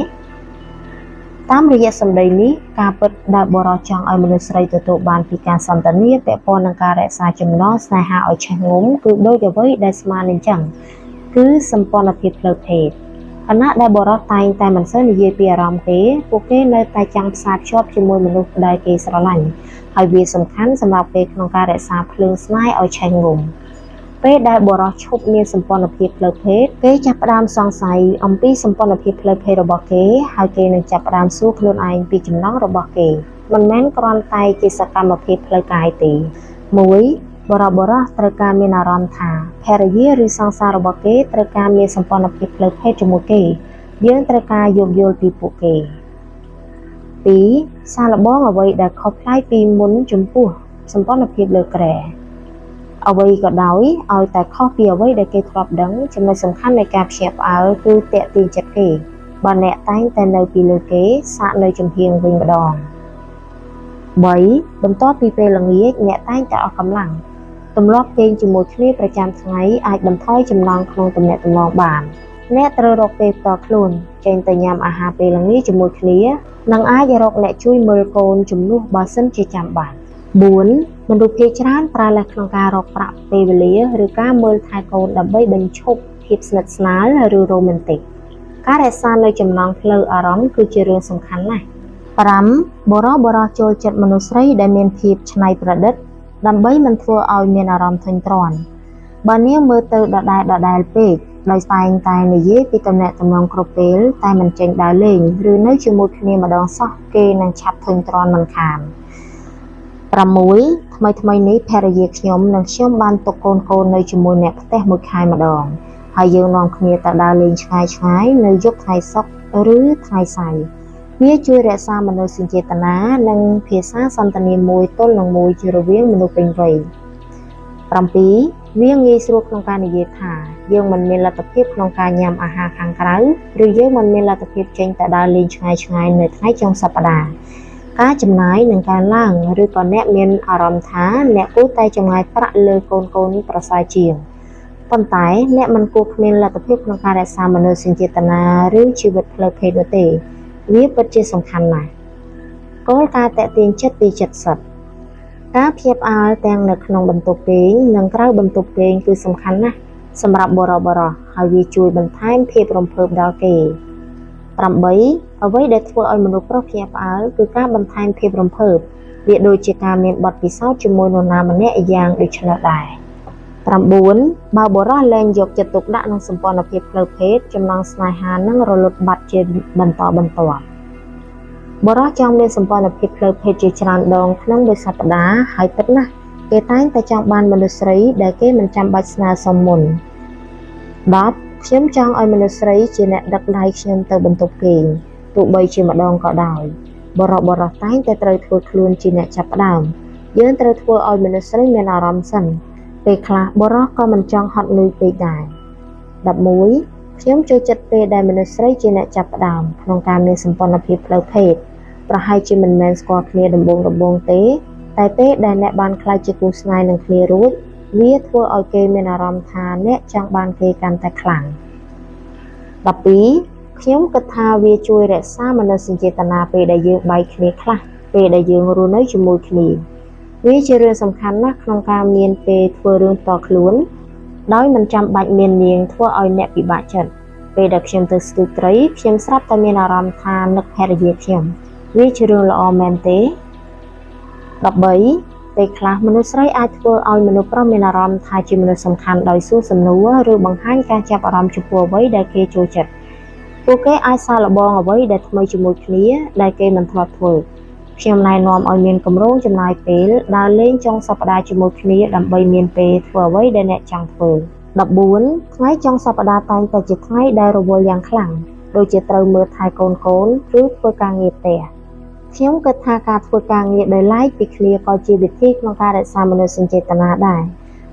តាមរយៈសម្ដីនេះការពិតដែលបុរសចង់ឲ្យមនុស្សស្រីទទួលបានពីការសន្ទនាពាក់ព័ន្ធនឹងការរក្សាចំណងស្នេហាឲ្យឆេះងំគឺដូចអ្វីដែលស្មានអញ្ចឹងគឺសម្ព័ន្ធភាពផ្លូវភេទខណៈដែលបុរសតែងតែមិនសូវនិយាយពីអារម្មណ៍គេពួកគេនៅតែចង់ផ្សារភ្ជាប់ជាមួយមនុស្សដែលគេស្រឡាញ់ហើយវាសំខាន់សម្រាប់គេក្នុងការរក្សាភ្លើងស្នេហ៍ឲ្យឆេះងំពេលដែលបុរសឈប់មានសម្ព័ន្ធភាពផ្លូវភេទគេចាប់ផ្ដើមសង្ស័យអំពីសម្ព័ន្ធភាពផ្លូវភេទរបស់គេហើយគេនឹងចាប់ផ្ដើមសួរខ្លួនឯងពីចំណង់របស់គេមិនមែនគ្រាន់តែជាសកម្មភាពផ្លូវកាយទេ1បុរសៗត្រូវការមានអារម្មណ៍ថាភរិយាឬសង្សាររបស់គេត្រូវការមានសម្ព័ន្ធភាពផ្លូវភេទជាមួយគេយើងត្រូវការយោគយល់ពីពួកគេ2សាកល្បងអ្វីដែលខុសប្លែកពីមុនចំពោះសម្ព័ន្ធភាពលើគ្រែអ្វីក៏ដោយឲ្យតែខុសពីអ្វីដែលគេធ្លាប់ដឹងចំណុចសំខាន់នៃការភ្ញាក់ផ្អើលគឺទាក់ទាញចិត្តគេបើអ្នកតែងតែនៅពីលើគេសាកនៅចំហៀងវិញម្ដង3បន្ទាប់ពីពេលល្ងាចអ្នកតែងតែអស់កម្លាំងទម្លាប់គេងជាមួយគ្នាប្រចាំថ្ងៃអាចបន្ថយចំណងក្នុងទំនាក់ទំនងបានអ្នកត្រូវរកពេលផ្ទាល់ខ្លួនចេញទៅញ៉ាំអាហារពេលល្ងាចជាមួយគ្នានិងអាចរកអ្នកជួយមើលកូនជំនួសបើសិនជាចាំបាច់4មនុស្សភាគច្រើនប្រើលេសក្នុងការរកប្រាក់ពេលវេលាឬការមើលថែកូនដើម្បីបញ្ឈប់ភាពស្និទ្ធស្នាលឬរ៉ូមែនទិកការរក្សានៅចំណងផ្លូវអារម្មណ៍គឺជារឿងសំខាន់ណាស់5បុរសៗចូលចិត្តមនុស្សស្រីដែលមានភាពច្នៃប្រឌិតដើម្បីមិនធ្វើឲ្យមានអារម្មណ៍ធុញទ្រាន់បើនាងមើលទៅដដែលៗពេកដោយតែងតែនិយាយពីទំនាក់ទំនងគ្រប់ពេលតែមិនចេញដើរលេងឬនៅជាមួយគ្នាម្ដងសោះគេនឹងឆាប់ធុញទ្រាន់មិនខាន6ថ្មីៗនេះភរិយាខ្ញុំនិងខ្ញុំបានទុកកូនៗនៅជាមួយអ្នកផ្ទះមួយខែម្ដងហើយយើងនាំគ្នាទៅដើរលេងឆ្ងាយៗនៅយប់ថ្ងៃសុក្រឬថ្ងៃសៅរ៍វាជួយរក្សាមនោសញ្ចេតនានិងភាសាសន្ទនាមួយទល់នឹងមួយជារវាងមនុស្សពេញវ័យ7វាងាយស្រួលក្នុងការនិយាយថាយើងមិនមានលទ្ធភាពក្នុងការញ៉ាំអាហារខាងក្រៅឬយើងមិនមានលទ្ធភាពចេញទៅដើរលេងឆ្ងាយៗនៅថ្ងៃចុងសប្តាហ៍ការចំណាយនឹងកើនឡើងឬក៏អ្នកមានអារម្មណ៍ថាអ្នកគួរតែចំណាយប្រាក់លើកូនៗប្រសើរជាងប៉ុន្តែអ្នកមិនគួរគ្មានលទ្ធភាពក្នុងការរក្សាមនោសញ្ចេតនាឬជីវិតផ្លូវភេទនោះទេវាពិតជាសំខាន់ណាស់គោលការណ៍ទាក់ទាញចិត្តពី70ការភ្ញាក់ផ្អើលទាំងនៅក្នុងបន្ទប់គេងនិងក្រៅបន្ទប់គេងគឺសំខាន់ណាស់សម្រាប់បុរសៗហើយវាជួយបន្ថែមភាពរំភើបដល់គេ8អ្វីដែលធ្វើឲ្យមនុស្សប្រុសភ្ញាក់ផ្អើលគឺការបន្ថែមភាពរំភើបវាដូចជាការមានបទពិសោធន៍ជាមួយនរណាម្នាក់យ៉ាងដូចនេះដែរ9បើបុរសលែងយកចិត្តទុកដាក់នឹងសម្ព័ន្ធភាពផ្លូវភេទចំណងស្នេហានឹងរលត់បាត់ជាបន្តបន្ទាប់បុរសចង់មានសម្ព័ន្ធភាពផ្លូវភេទជាច្រើនដងក្នុងមួយសប្តាហ៍ហើយពិតណាស់គេតែងតែចង់បានមនុស្សស្រីដែលគេមិនចាំបាច់ស្នើសុំមុន10ខ្ញុំចង់ឲ្យមនុស្សស្រីជាអ្នកដឹកដៃខ្ញុំទៅបន្ទប់គេងទោះបីជាម្ដងក៏ដោយបុរសៗតែងតែត្រូវធ្វើខ្លួនជាអ្នកចាប់ផ្ដើមយើងត្រូវធ្វើឲ្យមនុស្សស្រីមានអារម្មណ៍សិនពេលខ្លះបុរសក៏មិនចង់ហត់នឿយពេកដែរ11ខ្ញុំចូលចិត្តពេលដែលមនុស្សស្រីជាអ្នកចាប់ផ្ដើមក្នុងការមានសម្ព័ន្ធភាពផ្លូវភេទប្រហែលជាមិនមែនស្គាល់គ្នាដំបូងៗទេតែពេលដែលអ្នកបានក្លាយជាគូស្នេហ៍នឹងគ្នារួចវាធ្វើឲ្យគេមានអារម្មណ៍ថាអ្នកចង់បានគេកាន់តែខ្លាំង12ខ្ញុំគិតថាវាជួយរក្សាមនោសញ្ចេតនាពេលដែលយើងបែកគ្នាខ្លះពេលដែលយើងរស់នៅជាមួយគ្នាវាជារឿងសំខាន់ណាស់ក្នុងការមានពេលធ្វើរឿងផ្ទាល់ខ្លួនដោយមិនចាំបាច់មាននាងធ្វើឲ្យអ្នកពិបាកចិត្តពេលដែលខ្ញុំទៅស្ទូចត្រីខ្ញុំស្រាប់តែមានអារម្មណ៍ថានឹកភរិយាខ្ញុំវាជារឿងល្អមែនទេ13ពេលខ្លះមនុស្សស្រីអាចធ្វើឲ្យមនុស្សប្រុសមានអារម្មណ៍ថាជាមនុស្សសំខាន់ដោយសួរសំណួរឬបង្ហាញការចាប់អារម្មណ៍ចំពោះអ្វីដែលគេចូលចិត្តពួកគេអាចសាកល្បងអ្វីដែលថ្មីជាមួយគ្នាដែលគេមិនធ្លាប់ធ្វើខ្ញុំណែនាំឲ្យមានគម្រោងចំណាយពេលដើរលេងចុងសប្តាហ៍ជាមួយគ្នាដើម្បីមានពេលធ្វើអ្វីដែលអ្នកចង់ធ្វើ14ថ្ងៃចុងសប្តាហ៍តែងតែជាថ្ងៃដែលរវល់យ៉ាងខ្លាំងដូចជាត្រូវមើលថែកូនៗឬធ្វើការងារផ្ទះខ្ញុំគិតថាការធ្វើការងារដោយឡែកពីគ្នាក៏ជាវិធីក្នុងការរក្សាមនោសញ្ចេតនាដែរ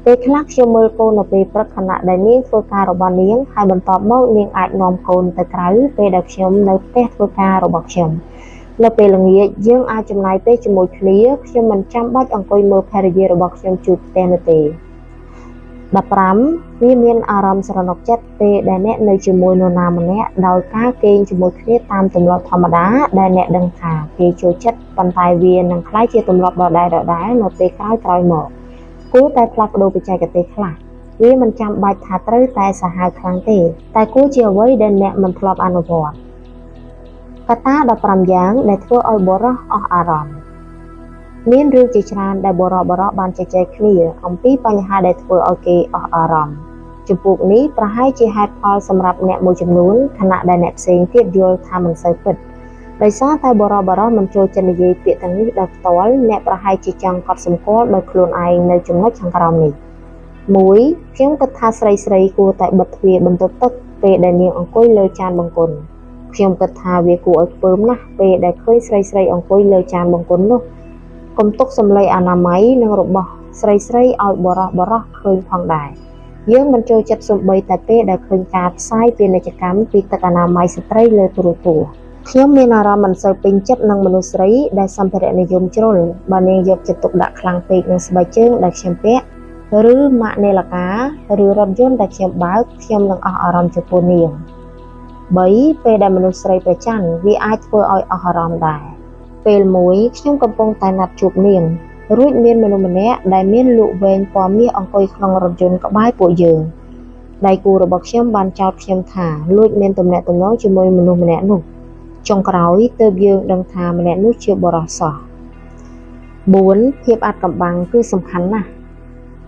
ពេលខ្លះខ្ញុំមើលកូននៅពេលព្រឹកខណៈដែលនាងធ្វើការរបស់នាងហើយបន្ទាប់មកនាងអាចនាំកូនទៅក្រៅពេលដែលខ្ញុំនៅផ្ទះធ្វើការរបស់ខ្ញុំនៅពេលល្ងាចយើងអាចចំណាយពេលជាមួយគ្នាខ្ញុំមិនចាំបាច់អង្គុយមើលភរិយារបស់ខ្ញុំជូតផ្ទះនោះទេ15វាមានអារម្មណ៍ស្រណុកចិត្តពេលដែលអ្នកនៅជាមួយនរណាម្នាក់ដោយការគេងជាមួយគ្នាតាមទម្លាប់ធម្មតាដែលអ្នកដឹងថាគេចូលចិត្តប៉ុន្តែវានឹងក្លាយជាទម្លាប់ដដែលៗនៅពេលក្រោយៗមកគួរតែផ្លាស់ប្ដូរបច្ចេកទេសខ្លះវាមិនចាំបាច់ថាត្រូវតែសាហាវខ្លាំងទេតែគួរជាអ្វីដែលអ្នកមិនធ្លាប់អនុវត្តកត្តា15យ៉ាងដែលធ្វើឲ្យបុរសអស់អារម្មណ៍មានរឿងជាច្រើនដែលបុរសបានជជែកគ្នាអំពីបញ្ហាដែលធ្វើឲ្យគេអស់អារម្មណ៍ចំពោះនេះប្រហែលជាហេតុផលសម្រាប់អ្នកមួយចំនួនខណៈដែលអ្នកផ្សេងទៀតយល់ថាមិនសូវពិតដោយសារតែបុរសមិនចូលចិត្តនិយាយពាក្យទាំងនេះដោយផ្ទាល់អ្នកប្រហែលជាចង់កត់សម្គាល់ដោយខ្លួនឯងនៅចំណុចខាងក្រោមនេះ1ខ្ញុំគិតថាស្រីៗគួរតែបិទទ្វារបន្ទប់ទឹកពេលដែលនាងអង្គុយលើចានបង្គន់ខ្ញុំគិតថាវាគួរឲ្យខ្ពើមណាស់ពេលដែលឃើញស្រីៗអង្គុយលើចានបង្គន់នោះកុំទុកសម្លេងអនាម័យនិងរបស់ស្រីៗឲ្យបុរសឃើញផងដែរយើងមិនចូលចិត្តសូម្បីតែពេលដែលឃើញការផ្សាយពាណិជ្ជកម្មពីទឹកអនាម័យស្ត្រីលើទូរទស្សន៍ខ្ញុំមានអារម្មណ៍មិនសូវពេញចិត្តនឹងមនុស្សស្រីដែលសម្ភារៈនិយមជ្រុលបើនាងយកចិត្តទុកដាក់ខ្លាំងពេកនឹងស្បែកជើងដែលខ្ញុំពាក់ឬម៉ាកនាឡិកាឬរថយន្តដែលខ្ញុំបើកខ្ញុំនឹងអស់អារម្មណ៍ចំពោះនាង3ពេលដែលមនុស្សស្រីប្រច័ណ្ឌវាអាចធ្វើឲ្យអស់អារម្មណ៍ដែរពេលមួយខ្ញុំកំពុងតែណាត់ជួបនាងរួចមានមនុស្សម្នាក់ដែលមានលក់វែងពណ៌មាសអង្គុយក្នុងរថយន្តក្បែរពួកយើងដៃគូរបស់ខ្ញុំបានចោទខ្ញុំថាលួចមានទំនាក់ទំនងជាមួយមនុស្សម្នាក់នោះចុងក្រោយទើបយើងដឹងថាម្នាក់នោះជាបុរសសោះ4ភាពអាថ៌កំបាំងគឺសំខាន់ណាស់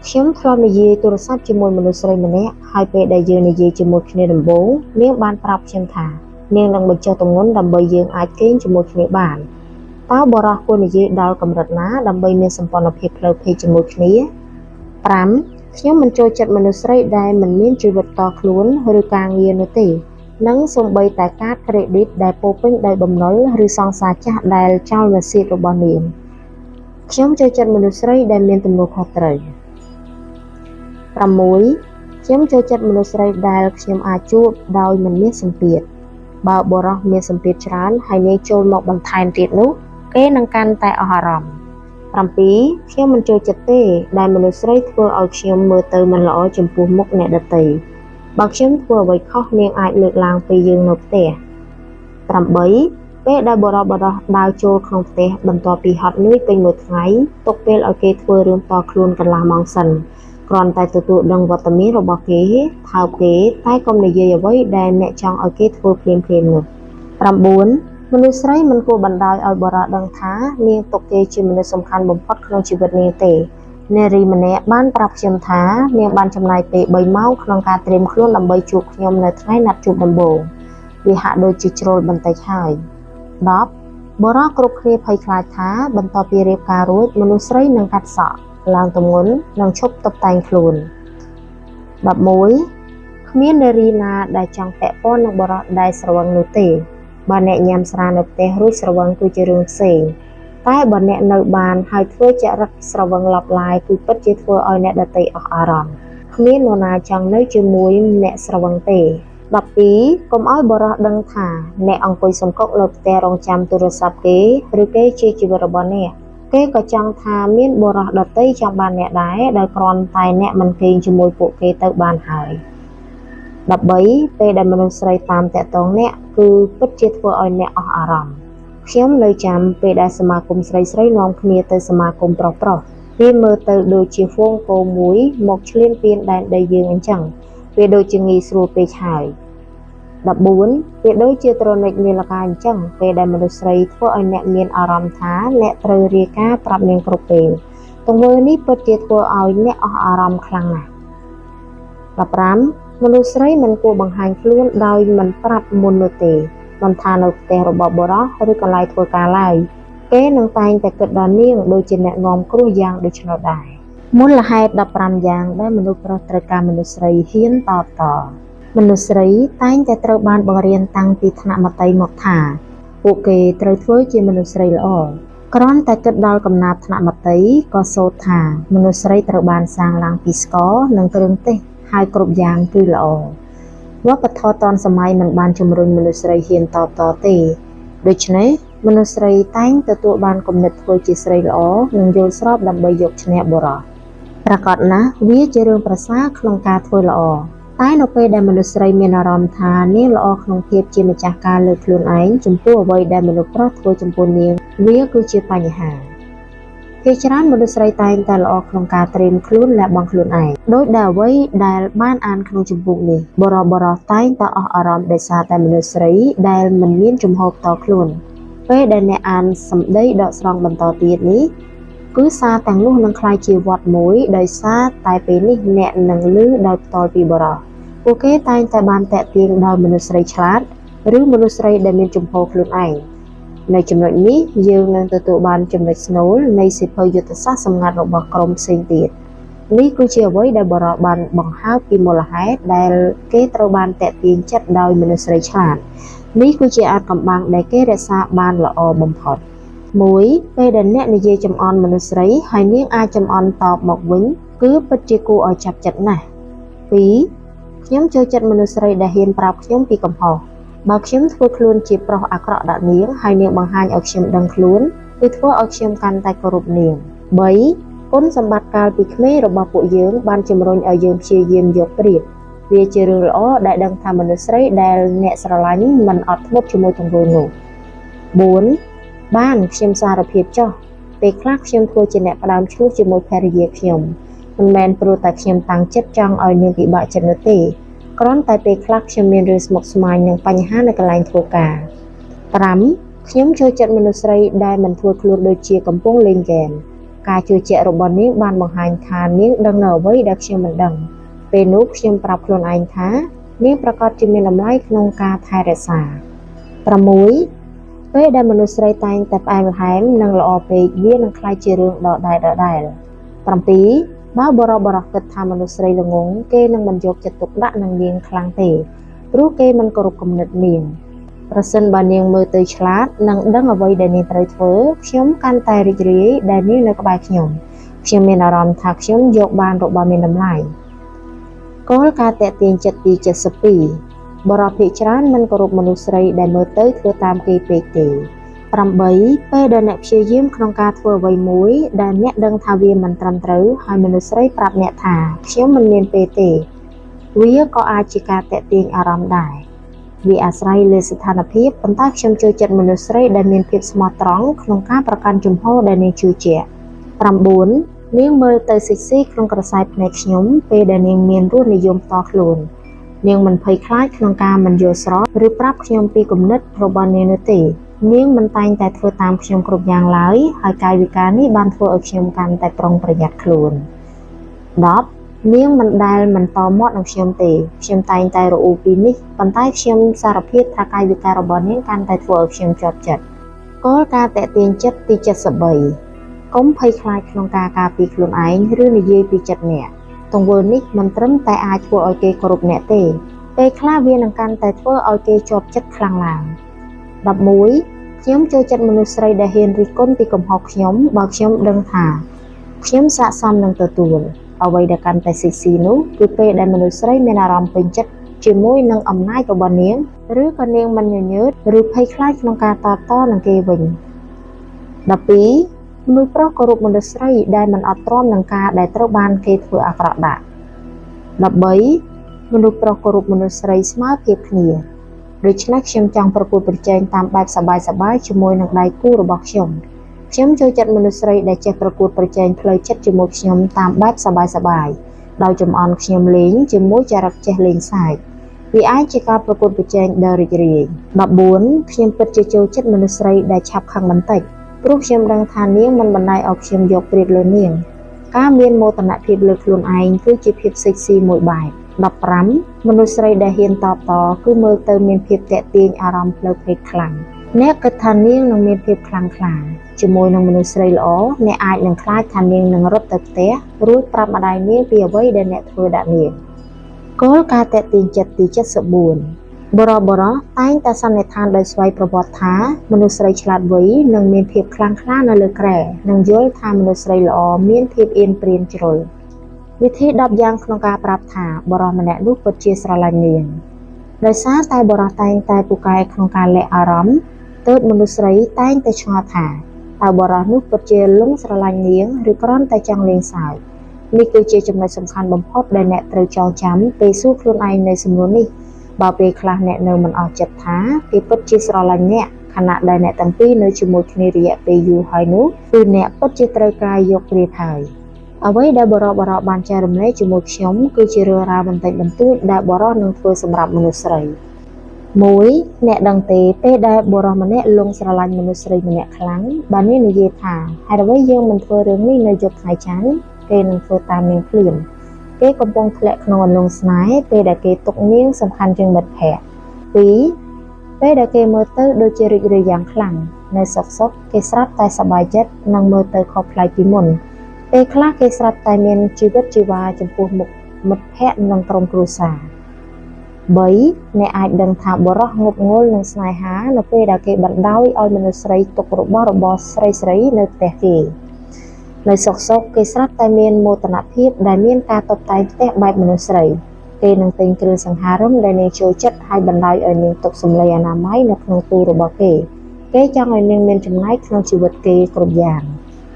ខ្ញុំធ្លាប់និយាយទូរស័ព្ទជាមួយមនុស្សស្រីម្នាក់ហើយពេលដែលយើងនិយាយជាមួយគ្នាដំបូងនាងបានប្រាប់ខ្ញុំថានាងនឹងបញ្ចុះទម្ងន់ដើម្បីយើងអាចគេងជាមួយគ្នាបានតើបុរសគួរនិយាយដល់កម្រិតណាដើម្បីមានសម្ព័ន្ធភាពផ្លូវភេទជាមួយគ្នា5ខ្ញុំមិនចូលចិត្តមនុស្សស្រីដែលមិនមានជីវិតតខ្លួនឬការងារនោះទេនិងសូម្បីតែកាតក្រេឌីតដែលពោពេញដោយបំណុលឬសង្សារចាស់ដែលចោលម៉ាស៊ីនរបស់នាងខ្ញុំចូលចិត្តមនុស្សស្រីដែលមានទំនួលខុសត្រូវ6ខ្ញុំចូលចិត្តមនុស្សស្រីដែលខ្ញុំអាចជួបដោយមិនមានសម្ពាធបើបុរសមានសម្ពាធច្រើនហើយនាងចូលមកបន្ថែមទៀតនោះគេនឹងកាន់តែអស់អារម្មណ៍7ខ្ញុំមិនចូលចិត្តទេដែលមនុស្សស្រីធ្វើឲ្យខ្ញុំមើលទៅមិនល្អចំពោះមុខអ្នកដទៃបើខ្ញុំធ្វើអ្វីខុសនាងអាចលើកឡើងពេលយើងនៅផ្ទះ8ពេលដែលបុរសដើរចូលក្នុងផ្ទះបន្ទាប់ពីហត់នឿយពេញមួយថ្ងៃទុកពេលឲ្យគេធ្វើរឿងតខ្លួនកន្លះម៉ោងសិនគ្រាន់តែទទួលដឹងវត្តមានរបស់គេថើបគេតែកុំនិយាយអ្វីដែលអ្នកចង់ឲ្យគេធ្វើភ្លាមៗនោះ9មនុស្សស្រីមិនគួរបណ្ដោយឲ្យបុរសដឹងថានាងទុកគេជាមនុស្សសំខាន់បំផុតក្នុងជីវិតនាងទេនារីម្នាក់បានប្រាប់ខ្ញុំថានាងបានចំណាយពេល3ម៉ោងក្នុងការត្រៀមខ្លួនដើម្បីជួបខ្ញុំនៅថ្ងៃណាត់ជួបដំបូងវាហាក់ដូចជាជ្រុលបន្តិចហើយ10បុរសគ្រប់គ្នាភ័យខ្លាចថាបន្ទាប់ពីរៀបការរួចមនុស្សស្រីនឹងកាត់សក់ឡើងទម្ងន់និងឈប់តុបតែងខ្លួន11គ្មាននារីណាដែលចង់ពាក់ព័ន្ធនឹងបុរសដែលស្រវឹងនោះទេបើអ្នកញ៉ាំស្រានៅផ្ទះរួចស្រវឹងគឺជារឿងផ្សេងតែបើអ្នកនៅបានហើយធ្វើចរិតស្រវឹងឡប់ឡាយគឺពិតជាធ្វើឲ្យអ្នកដទៃអស់អារម្មណ៍គ្មាននរណាចង់នៅជាមួយអ្នកស្រវឹងទេ12កុំឲ្យបុរសដឹងថាអ្នកអង្គុយសង្កុកនៅផ្ទះរងចាំទូរស័ព្ទគេឬគេជាជីវិតរបស់អ្នកគេក៏ចង់ថាមានបុរសដទៃចង់បានអ្នកដែរដោយគ្រាន់តែអ្នកមិនគេងជាមួយពួកគេទៅបានហើយ13ពេលដែលមនុស្សស្រីតាមតាក់ទងអ្នកគឺពិតជាធ្វើឲ្យអ្នកអស់អារម្មណ៍ខ្ញុំនៅចាំពេលដែលសមាគមស្រីៗនាំគ្នាទៅសមាគមប្រុសៗវាមើលទៅដូចជាហ្វូងគោមួយមកឈ្លានពានដែនដីយើងអញ្ចឹងវាដូចជាងាយស្រួលពេកហើយ14វាដូចជាត្រនិចនាឡិកាអញ្ចឹងពេលដែលមនុស្សស្រីធ្វើឲ្យអ្នកមានអារម្មណ៍ថាអ្នកត្រូវរាយការណ៍ប្រាប់នាងគ្រប់ពេលទង្វើនេះពិតជាធ្វើឲ្យអ្នកអស់អារម្មណ៍ខ្លាំងណាស់15មនុស្សស្រីមិនគួរបង្ហាញខ្លួនដោយមិនប្រាប់មុននោះទេមិនថានៅផ្ទះរបស់បុរសឬកន្លែងធ្វើការឡើយគេនឹងតែងតែគិតដល់នាងដូចជាអ្នកនាំគ្រោះយ៉ាងដូច្នោះដែរមូលហេតុ15យ៉ាងដែលមនុស្សប្រុសត្រូវការមនុស្សស្រីហ៊ានតបតមនុស្សស្រីតែងតែត្រូវបានបង្រៀនតាំងពីថ្នាក់មត្តេយ្យមកថាពួកគេត្រូវធ្វើជាមនុស្សស្រីល្អ គ្រាន់តែគិតដល់កំណាព្យថ្នាក់មត្តេយ្យក៏សូត្រថាមនុស្សស្រីត្រូវបានសាងឡើងពីស្ករនិងគ្រឿងទេសហើយគ្រប់យ៉ាងគឺល្អវប្បធម៌ទាន់សម័យមិនបានជំរុញមនុស្សស្រីហ៊ានតបតទេដូច្នេះមនុស្សស្រីតែងទទួលបានគំនិតធ្វើជាស្រីល្អនិងយល់ស្របដើម្បីយកឈ្នះបុរសប្រាកដណាស់វាជារឿងប្រសើរក្នុងការធ្វើល្អតែនៅពេលដែលមនុស្សស្រីមានអារម្មណ៍ថានាងល្អក្នុងភាពជាម្ចាស់ការលើខ្លួនឯងចំពោះអ្វីដែលមនុស្សប្រុសធ្វើចំពោះនាងវាគឺជាបញ្ហាភាគច្រើនមនុស្សស្រីតែងតែល្អក្នុងការត្រៀមខ្លួនលះបង់ខ្លួនឯងដោយដែលអ្វីដែលបានអានក្នុងជំពូកនេះបុរសៗតែងតែអស់អារម្មណ៍ដោយសារតែមនុស្សស្រីដែលមិនមានជំហរផ្ទាល់ខ្លួនពេលដែលអ្នកអានសម្ដីដកស្រង់បន្តទៀតនេះគឺសារទាំងនោះនឹងក្លាយជាវត្តមួយដោយសារតែពេលនេះអ្នកនឹងឮដោយផ្ទាល់ពីបុរសពួកគេតែងតែបានតាក់ទាញដោយមនុស្សស្រីឆ្លាតឬមនុស្សស្រីដែលមានជំហរខ្លួនឯងនៅចំណុចនេះយើងនឹងទទួលបានចំណុចស្នូលនៃសៀវភៅយុទ្ធសាស្ត្រសម្ងាត់របស់ក្រុមផ្សេងទៀតនេះគឺជាអ្វីដែលបុរសបានបង្ហើបពីមូលហេតុដែលគេត្រូវបានតាក់ទាញចិត្តដោយមនុស្សស្រីឆ្លាតនេះគឺជាអាថ៌កំបាំងដែលគេរក្សាបានល្អបំផុត1ពេលដែលអ្នកនិយាយចំអន់មនុស្សស្រីហើយនាងអាចចំអន់តបមកវិញគឺពិតជាគួរឲ្យចាប់ចិត្តណាស់2ខ្ញុំចូលចិត្តមនុស្សស្រីដែលហ៊ានប្រាប់ខ្ញុំពីកំហុសបើខ្ញុំធ្វើខ្លួនជាប្រុសអាក្រក់ដាក់នាងហើយនាងបង្ហាញឲ្យខ្ញុំដឹងខ្លួនគឺធ្វើឲ្យខ្ញុំកាន់តែគោរពនាង3គុណសម្បត្តិកាលពីក្មេងរបស់ពួកយើងបានជំរុញឲ្យយើងព្យាយាមយកប្រៀបវាជារឿងល្អដែលដឹងថាមនុស្សស្រីដែលអ្នកស្រឡាញ់មិនអត់ធ្មត់ជាមួយទង្វើនោះ4បានខ្ញុំសារភាពចុះពេលខ្លះខ្ញុំធ្វើជាអ្នកផ្ដើមឈ្លោះជាមួយភរិយាខ្ញុំមិនមែនព្រោះតែខ្ញុំតាំងចិត្តចង់ឲ្យនាងពិបាកចិត្តនោះទេគ្រាន់តែពេលខ្លះខ្ញុំមានរឿងស្មុគស្មាញនិងបញ្ហានៅកន្លែងធ្វើការ5ខ្ញុំចូលចិត្តមនុស្សស្រីដែលមិនធ្វើខ្លួនដូចជាកំពុងលេងហ្គេមការជឿជាក់របស់នាងបានបង្ហាញថានាងដឹងនៅអ្វីដែលខ្ញុំមិនដឹងពេលនោះខ្ញុំប្រាប់ខ្លួនឯងថានាងប្រាកដជាមានតម្លៃក្នុងការថែរក្សា6ពេលដែលមនុស្សស្រីតែងតែផ្អែមល្ហែមនិងល្អពេកវានឹងក្លាយជារឿងដដែលៗ7បើបុរសៗគិតថាមនុស្សស្រីល្ងង់គេនឹងមិនយកចិត្តទុកដាក់នឹងនាងខ្លាំងទេព្រោះគេមិនគោរពគំនិតនាងប្រសិនបើនាងមើលទៅឆ្លាតនិងដឹងអ្វីដែលនាងត្រូវធ្វើខ្ញុំកាន់តែរីករាយដែលនាងនៅក្បែរខ្ញុំខ្ញុំមានអារម្មណ៍ថាខ្ញុំយកបានរបស់មានតម្លៃគោលការណ៍ទាក់ទាញចិត្តទី72បុរសភាគច្រើនមិនគោរពមនុស្សស្រីដែលមើលទៅធ្វើតាមគេពេកទេ8ពេលដែលអ្នកព្យាយាមក្នុងការធ្វើអ្វីមួយដែលអ្នកដឹងថាវាមិនត្រឹមត្រូវហើយមនុស្សស្រីប្រាប់អ្នកថាខ្ញុំមិនមានពេលទេវាក៏អាចជាការទាក់ទាញអារម្មណ៍ដែរវាអាស្រ័យលើស្ថានភាពប៉ុន្តែខ្ញុំចូលចិត្តមនុស្សស្រីដែលមានភាពស្មោះត្រង់ក្នុងការប្រកាន់ជំហរដែលនាងជឿជាក់9នាងមើលទៅសិចស៊ីក្នុងក្រសែភ្នែកខ្ញុំពេលដែលនាងមានរសនិយមផ្ទាល់ខ្លួននាងមិនភ័យខ្លាចក្នុងការមិនយល់ស្របឬប្រាប់ខ្ញុំពីគំនិតរបស់នាងនោះទេនាងមិនតែងតែធ្វើតាមខ្ញុំគ្រប់យ៉ាងឡើយហើយកាយវិការនេះបានធ្វើឲ្យខ្ញុំកាន់តែប្រុងប្រយ័ត្នខ្លួន10នាងមិនដែលមិនតមាត់នឹងខ្ញុំទេខ្ញុំតែងតែរអ៊ូពីនេះប៉ុន្តែខ្ញុំសារភាពថាកាយវិការរបស់នាងកាន់តែធ្វើឲ្យខ្ញុំជាប់ចិត្តគោលការណ៍ទាក់ទាញចិត្តទី73កុំភ័យខ្លាចក្នុងការការពារខ្លួនឯងឬនិយាយពីចិត្តអ្នកទង្វើនេះមិនត្រឹមតែអាចធ្វើឲ្យគេគោរពអ្នកទេពេលខ្លះវានឹងកាន់តែធ្វើឲ្យគេជាប់ចិត្តខ្លាំងឡើង11ខ្ញុំចូលចិត្តមនុស្សស្រីដែលហ៊ានរិះគន់ពីកំហុសខ្ញុំបើខ្ញុំដឹងថាខ្ញុំស័ក្តិសមនឹងទទួលអ្វីដែលកាន់តែស៊ីស៊ីនោះគឺពេលដែលមនុស្សស្រីមានអារម្មណ៍ពេញចិត្តជាមួយនឹងអំណាចរបស់នាងឬក៏នាងមិនញញើតឬភ័យខ្លាចក្នុងការតបតនឹងគេវិញ12មនុស្សប្រុសគោរពមនុស្សស្រីដែលមិនអត់ទ្រាំនឹងការដែលត្រូវបានគេធ្វើអាក្រក់ដាក់13មនុស្សប្រុសគោរពមនុស្សស្រីស្មើភាពគ្នាដូច្នេះខ្ញុំចង់ប្រកួតប្រជែងតាមបែបសប្បាយៗជាមួយនឹងដៃគូរបស់ខ្ញុំខ្ញុំចូលចិត្តមនុស្សស្រីដែលចេះប្រកួតប្រជែងផ្លូវចិត្តជាមួយខ្ញុំតាមបែបសប្បាយៗដោយចំអន់ខ្ញុំលេងជាមួយចរិតចេះលេងសើចវាអាចជាការប្រកួតប្រជែងដ៏រីករាយ14ខ្ញុំពិតជាចូលចិត្តមនុស្សស្រីដែលឆាប់ខឹងបន្តិចព្រោះខ្ញុំដឹងថានាងមិនបណ្ដោយឲ្យខ្ញុំយកប្រៀបលើនាងការមានមោទនភាពលើខ្លួនឯងគឺជាភាពសិចស៊ីមួយបែប15មនុស្សស្រីដែលហ៊ានតបតគឺមើលទៅមានភាពទាក់ទាញអារម្មណ៍ផ្លូវភេទខ្លាំងអ្នកគិតថានាងនឹងមានភាពខ្លាំងក្លាជាមួយនឹងមនុស្សស្រីល្អអ្នកអាចនឹងខ្លាចថានាងនឹងរត់ទៅផ្ទះរួចប្រាប់ម្ដាយនាងពីអ្វីដែលអ្នកធ្វើដាក់នាងគោលការណ៍ទាក់ទាញចិត្តទី74 បុរសៗតែងតែសន្និដ្ឋានដោយស្វ័យប្រវត្តិថាមនុស្សស្រីឆ្លាតវៃនិងមានភាពខ្លាំងក្លានៅលើគ្រែនិងយល់ថាមនុស្សស្រីល្អមានភាពអៀនប្រៀនជ្រុលវិធី10យ៉ាងក្នុងការប្រាប់ថាបុរសម្នាក់នោះពិតជាស្រឡាញ់នាងដោយសារតែបុរសតែងតែពូកែក្នុងការលាក់អារម្មណ៍ទើបមនុស្សស្រីតែងតែឆ្ងល់ថាតើបុរសនោះពិតជាលង់ស្រឡាញ់នាងឬគ្រាន់តែចង់លេងសើចនេះគឺជាចំណុចសំខាន់បំផុតដែលអ្នកត្រូវចងចាំពេលសួរខ្លួនឯងនៅសំណួរនេះបើពេលខ្លះអ្នកនៅមិនអស់ចិត្តថាគេពិតជាស្រឡាញ់អ្នកខណៈដែលអ្នកទាំងពីរនៅជាមួយគ្នារយៈពេលយូរហើយនោះគឺអ្នកពិតជាត្រូវការយកប្រៀបហើយអ្វីដែលបុរសបានចែករំលែកជាមួយខ្ញុំគឺជារឿងរ៉ាវបន្តិចបន្តួចដែលបុរសនឹងធ្វើសម្រាប់មនុស្សស្រី1អ្នកដឹងទេពេលដែលបុរសម្នាក់លង់ស្រឡាញ់មនុស្សស្រីម្នាក់ខ្លាំងបើនេះនិយាយថាហេតុអ្វីយើងមិនធ្វើរឿងនេះនៅយប់ថ្ងៃច័ន្ទគេនឹងធ្វើតាមនាងភ្លាមគេកំពុងធ្លាក់ក្នុងអន្លង់ស្នេហ៍ពេលដែលគេទុកនាងសំខាន់ជាងមិត្តភក្តិ2ពេលដែលគេមើលទៅដូចជារីករាយយ៉ាងខ្លាំងនៅសុខៗគេស្រាប់តែសប្បាយចិត្តនិងមើលទៅខុសប្លែកពីមុនពេលខ្លះគេស្រាប់តែមានជីវិតជីវ៉ាចំពោះមុខមិត្តភក្តិនិងក្រុមគ្រួសារ3អ្នកអាចដឹងថាបុរសងប់ងល់នឹងស្នេហានៅពេលដែលគេបណ្ដោយឲ្យមនុស្សស្រីទុករបស់របរស្រីៗនៅផ្ទះគេនៅសុខៗគេស្រាប់តែមានមោទនភាពដែលមានការតុបតែងផ្ទះបែបមនុស្សស្រីគេនឹងទិញគ្រឿងសង្ហារឹមដែលនាងចូលចិត្តហើយបណ្ដោយឲ្យនាងទុកសម្លេងអនាម័យនៅក្នុងទូរបស់គេគេចង់ឲ្យនាងមានចំណែកក្នុងជីវិតគេគ្រប់យ៉ាង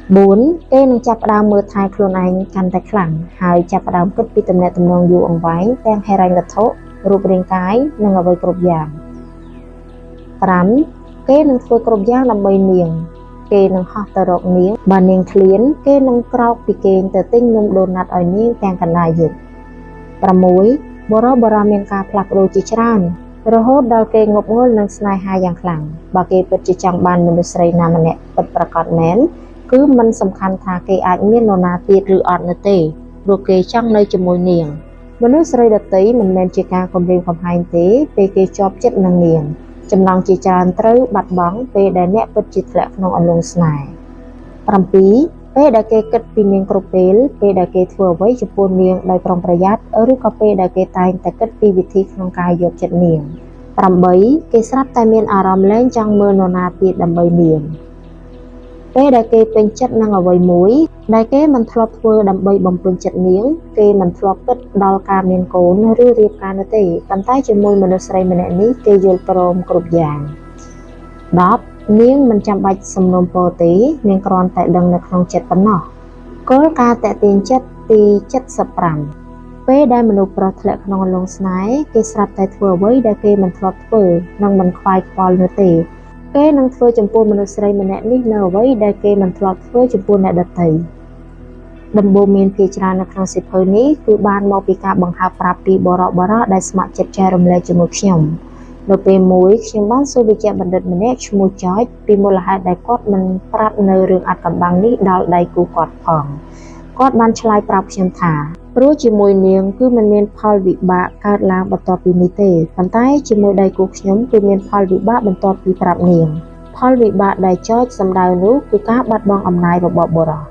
4គេនឹងចាប់ផ្ដើមមើលថែខ្លួនឯងកាន់តែខ្លាំងហើយចាប់ផ្ដើមគិតពីទំនាក់ទំនងយូរអង្វែងទាំងហិរញ្ញវត្ថុរូបរាងកាយនិងអ្វីគ្រប់យ៉ាង5គេនឹងធ្វើគ្រប់យ៉ាងដើម្បីនាងគេនឹងហោះទៅរកនាងបើនាងឃ្លានគេនឹងក្រោកពីគេងទៅទិញនំដូណាត់ឲ្យនាងទាំងកណ្ដាលយប់6បុរសមានការផ្លាស់ប្ដូរជាច្រើនរហូតដល់គេងប់ងល់នឹងស្នេហាយ៉ាងខ្លាំងបើគេពិតជាចង់បានមនុស្សស្រីណាម្នាក់ពិតប្រាកដមែនគឺមិនសំខាន់ថាគេអាចមាននរណាទៀតឬអត់នោះទេព្រោះគេចង់នៅជាមួយនាងមនុស្សស្រីដទៃមិនមែនជាការគំរាមកំហែងទេពេលគេជាប់ចិត្តនឹងនាងចំណងជាច្រើនត្រូវបាត់បង់ពេលដែលអ្នកពិតជាធ្លាក់ក្នុងអន្លង់ស្នេហ៍7ពេលដែលគេគិតពីនាងគ្រប់ពេលពេលដែលគេធ្វើអ្វីចំពោះនាងដោយប្រុងប្រយ័ត្នឬក៏ពេលដែលគេតែងតែគិតពីវិធីក្នុងការយកចិត្តនាង8គេស្រាប់តែមានអារម្មណ៍លែងចង់មើលនរណាទៀតដើម្បីនាងពេលដែលគេពេញចិត្តនឹងអ្វីមួយដែលគេមិនធ្លាប់ធ្វើដើម្បីបំពេញចិត្តនាងគេមិនធ្លាប់គិតដល់ការមានកូនឬរៀបការនោះទេប៉ុន្តែជាមួយមនុស្សស្រីម្នាក់នេះគេយល់ព្រមគ្រប់យ៉ាង10នាងមិនចាំបាច់សំណូមពរទេនាងគ្រាន់តែដឹងនៅក្នុងចិត្តប៉ុណ្ណោះគោលការណ៍ទាក់ទាញចិត្តទី75ពេលដែលមនុស្សប្រុសធ្លាក់ក្នុងអន្លង់ស្នេហ៍គេស្រាប់តែធ្វើអ្វីដែលគេមិនធ្លាប់ធ្វើនិងមិនខ្វាយខ្វល់នោះទេគេនឹងធ្វើចំពោះមនុស្សស្រីម្នាក់នេះនៅអ្វីដែលគេមិនធ្លាប់ធ្វើចំពោះអ្នកដទៃដំបូន្មានភាគច្រើននៅក្នុងសៀវភៅនេះគឺបានមកពីការបង្ហើបប្រាប់ពីបុរសដែលស្ម័គ្រចិត្តចែករំលែកជាមួយខ្ញុំនៅពេលមួយខ្ញុំបានសួរវេជ្ជបណ្ឌិតម្នាក់ឈ្មោះចចពីមូលហេតុដែលគាត់មិនប្រាប់នៅរឿងអាថ៌កំបាំងនេះដល់ដៃគូគាត់ផងគាត់បានឆ្លើយប្រាប់ខ្ញុំថាព្រោះជាមួយនាងគឺមិនមានផលវិបាកកើតឡើងបន្ទាប់ពីនេះទេប៉ុន្តែជាមួយដៃគូខ្ញុំគឺមានផលវិបាកបន្ទាប់ពីប្រាប់នាងផលវិបាកដែលចចសម្ដៅនោះគឺការបាត់បង់អំណាចរបស់បុរស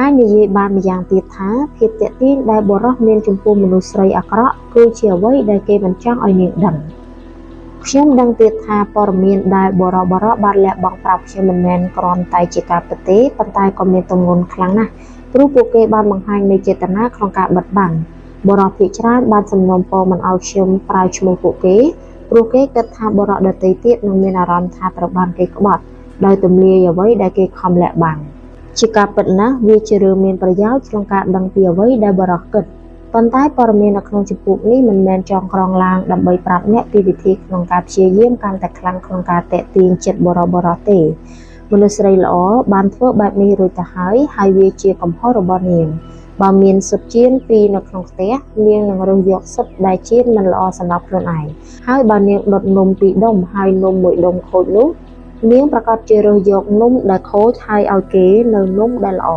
អាចនិយាយបានម្យ៉ាងទៀតថាភាពទាក់ទាញដែលបុរសមានចំពោះមនុស្សស្រីអាក្រក់គឺជាអ្វីដែលគេមិនចង់ឲ្យនាងដឹងខ្ញុំដឹងទៀតថាព័ត៌មានដែលបុរសបានលះបង់ប្រាប់ខ្ញុំមិនមែនគ្រាន់តែជាការពិតទេប៉ុន្តែក៏មានទម្ងន់ខ្លាំងណាស់ព្រោះពួកគេបានបង្ហាញនូវចេតនាក្នុងការបិទបាំងបុរសភាគច្រើនបានសំណូមពរមិនឲ្យខ្ញុំប្រើឈ្មោះពួកគេព្រោះគេគិតថាបុរសដទៃទៀតនឹងមានអារម្មណ៍ថាត្រូវបានគេក្បត់ដោយទម្លាយអ្វីដែលគេខំលាក់បាំងជាការពិតណាស់វាជារឿងមានប្រយោជន៍ក្នុងការដឹងពីអ្វីដែលបុរសគិតប៉ុន្តែព័ត៌មាននៅក្នុងជំពូកនេះមិនមែនចងក្រងឡើងដើម្បីប្រាប់អ្នកពីវិធីក្នុងការព្យាយាមកាន់តែខ្លាំងក្នុងការទាក់ទាញចិត្តបុរសទេមនុស្សស្រីល្អបានធ្វើបែបនេះរួចទៅហើយហើយវាជាកំហុសរបស់នាងបើមានសុទ្ធជៀនពីរនៅក្នុងផ្ទះនាងនឹងរើសយកសុទ្ធដែលជៀនមិនល្អសម្រាប់ខ្លួនឯងហើយបើនាងដុតនំពីរដុំហើយនំមួយដុំខូចនោះនាងប្រាកដជារើសយកនំដែលខូចហើយឲ្យគេនៅនំដែលល្អ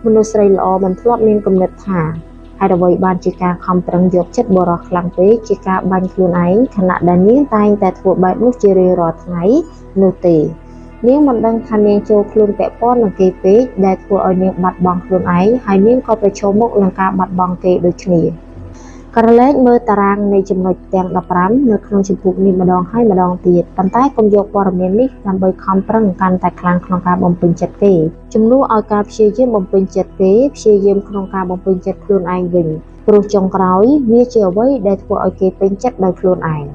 មនុស្សស្រីល្អមិនធ្លាប់មានគំនិតថាហេតុអ្វីបានជាការខំប្រឹងយកចិត្តបុរសខ្លាំងពេកជាការបាញ់ខ្លួនឯងខណៈដែលនាងតែងតែធ្វើបែបនោះជារៀងរាល់ថ្ងៃនោះទេនាងមិនដឹងថានាងចូលខ្លួនពាក់ព័ន្ធនឹងគេពេកដែលធ្វើឲ្យនាងបាត់បង់ខ្លួនឯងហើយនាងក៏ប្រឈមមុខនឹងការបាត់បង់គេដូចគ្នា ក្រឡេកមើលតារាងនៃចំណុចទាំង15នៅក្នុងជំពូកនេះម្ដងហើយម្ដងទៀតប៉ុន្តែកុំយកព័ត៌មាននេះដើម្បីខំប្រឹងកាន់តែខ្លាំងក្នុងការបំពេញចិត្តគេជំនួសឲ្យការព្យាយាមបំពេញចិត្តគេព្យាយាមក្នុងការបំពេញចិត្តខ្លួនឯងវិញព្រោះចុងក្រោយវាជាអ្វីដែលធ្វើឲ្យគេពេញចិត្តដោយខ្លួនឯង។